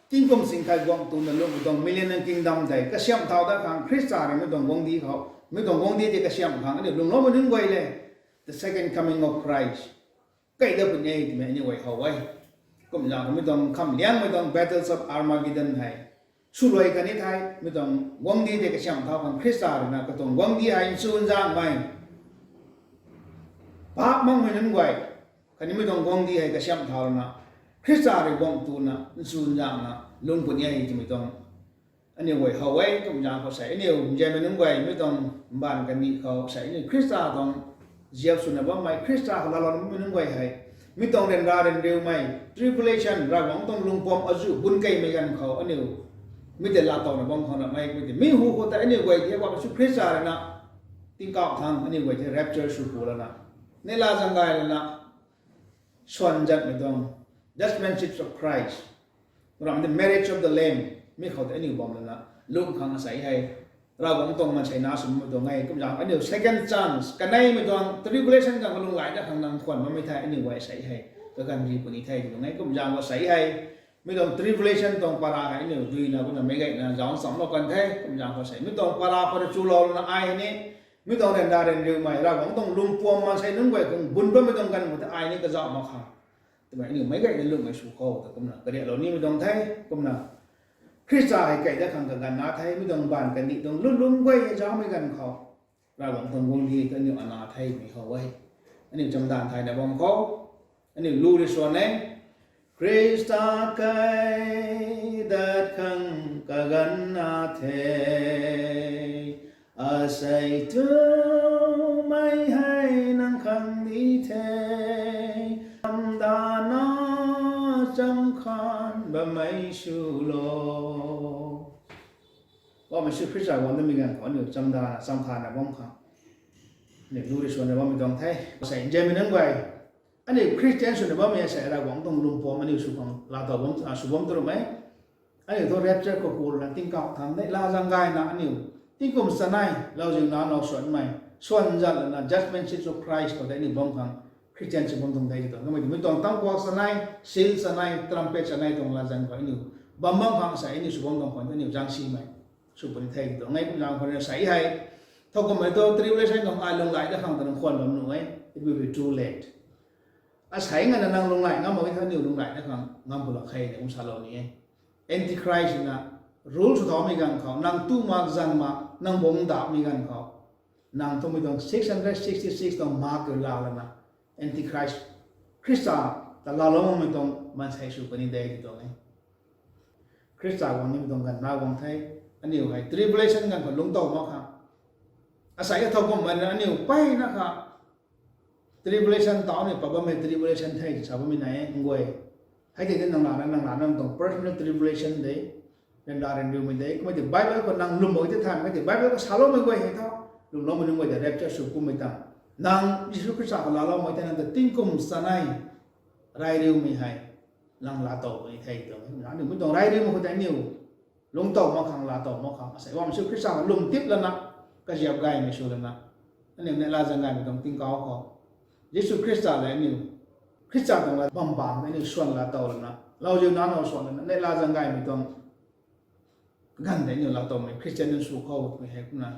tingkum sing khat guang tuna lungmei tuang Millennium Kingdom tei kasiamh thau dat khang Khrista rui mi tuang guangcdic khou, mi tuang guangcdic tei kasiamh khang aniu lwmloumei nunc guay le the second coming of Christ kai dat puni e twmei aniu guay how e. Kumzaeng khou mi tuang nkham liangmei tuang Battles of Armageddon hei swluai kan ni thei mi tuang guangcdic tei kasiamh thau khang Khrista ruina katuang guangcdic hei nchunzaengmei paap makmei nunc guay khatni mi tuang guangcdic hei kasiamh thau lana Khrista rui guang tuna nchunzaengna lung puni e twmei tuang aniu guay how e. Kumzaeng khou sei aniu nzianmei nunc guay mi tuang mbaanv kandih khou sei aniu Khrista tuang ziap swna bammei, Khrista khou laalou bammei nunc guay hei mi tuang ryanra ryanriumei tribulation, Ravguangc tuang lungpuam azuh bun keymei ganv khou aniu mi tei laatowna bam khang ramei mi tei mi hu khou tei aniu guay tei Ravguangc Jisu Khrista ruina tingkauh thangc aniu guay tei rapture sw pu lana neihla zaeng gay lana swan zatmei tuang judgment seat of Christ, ramh the marriage of the Lamb mi khou tei aniu bam lana lung khang asei hei Ravguangc tuang maansei na swmei tuang e. Kumzaeng aniu second chance kaneimei tuang tribulation khang kalung lay dat khang nang khwan bammei thei aniu guay asei hei kaganv ri puni the tw tuang e. Kumzaeng khou sei hei mi tuang tribulation tuang para hei aniu duina kumna meic gayna zauc nchamlou kan the. Kumzaeng khou sei mi tuang para khou rui chulou lana ai hei ni mi tuang ryanra ryanriumei Ravguangc tuang lungpuam maansei nunc guay khang bun bammei tuang ganv khou tei ai ni kazauh mak khang twmei aniu meic gayna lwmmei sw khou ta kumna kariaklou nimei tuang the. Kumna Khrista hei kai dat khang kaganv na the. Mi tuang mbaanv kandih tuang lungc lungc guay hei zaumei ganv khou Ravguangc tuang guangcdic ta aniu ana themei how e. Aniu chamdanv thayna bam khou aniu lu rui swan e. Khrista kai dat khang kaganv na the, asei tu mei hei nang khang di the, chamdana cham khan bammei swlou. Ravguangc Jisu Khrista guang datmei ganv khou aniu chamdana cham khanna bam khang aniu lu rui swanna bammei tuang the. Asei nzianmei nunc guay, aniu Christian swna bammei asei Ravguangc tuang lungpuam aniu sw khang laatow bam, sw bam tu rumei. Aniu thu rapture khou ku lana tingkauh thangc neihla zaeng gayna aniu tingkum chanei lauziu nac now swanmei swan zat lana judgment seat of Christ khou tei aniu bam khang Christian sw bam tuang de tw tuang. Kamei twmei tuang tangkuak chanei, seal chanei, trumpet chanei tuang latzan khou aniu bam bam khang sei aniu sw bam tuang khwan aniu zaengsimei sw puni the tw tuang e. Kumzaeng khou sei hei thowkumhmei thu tribulation khang ai lunghlaic dat khang ta nang khwan bam nuh e, it will be too late. Asei ngana nang lunghlaic ngam mak e thu aniu lunghlaic dat khang ngam pw lak khe na kum salou ni e. Antichrist na rule sw thaumei ganv khou nang tu mak zang mak nang bung dapmei ganv khou nang twmei tuang six hundred sixty six tuang mak kiu la lana Antichrist Khrista ta laalou makmei tuang maansei sw puni de tw tuang e. Khrista guang nimei tuang ganv na guang the. Aniu hei tribulation ganv khou lungctow mak khang asei thowkumhmei na aniu mpeyna kha tribulation tau ni pat bammei tribulation the sa bammei nai e nguay. Hei tei nang lana nang lana nang tuang personal tribulation de, ryanra ryanriumei de. Kummei tei Bible khou nang lwm mak tei than mei tei Bible khou saloumei guay hei tho, lwmloumei nunc guay tei rapture sw kummei tang nang Jisu Khrista khou laaloumei tei nang ta tingkum chanei rayriumei hei nang laatow puni the tw tuang e. Aniu mi tuang rayriumei khou tei aniu lungctow mak khang laatow mak khang asei Ravguangc Jisu Khrista khou lwm tip lana kaziap gaymei sw lana aniu neihla zaeng gaymei tuang tingkauh khou Jisu Khrista le aniu Khrista tuang la bam bam aniu swan laatow lana lauziu nac now swan lana neihla zaeng gaymei tuang ganv tei aniu laatowmei Christian nunc sw khou twmei hei kumna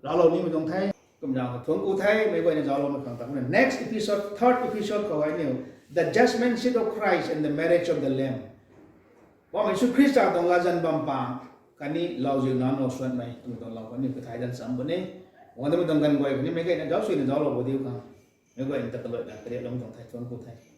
laalou nimei tuang the. Kumna thuanc ku the, meic guayna zaucloumei khang ta kumna next episode, third episode khou hei aniu the judgment seat of Christ and the marriage of the Lamb, Poubauhmei Jisu Khrista tuang latzan bam pang khatni lauziu nac now suanmei twmei tuang lou khatni kathay dan cham puni. Guang damei tuang ganv guay khatni meic guayna zauc suina zauclou bo diu khang, meic guayna ta kaluaina kariaklou tuang the, thuanc ku the.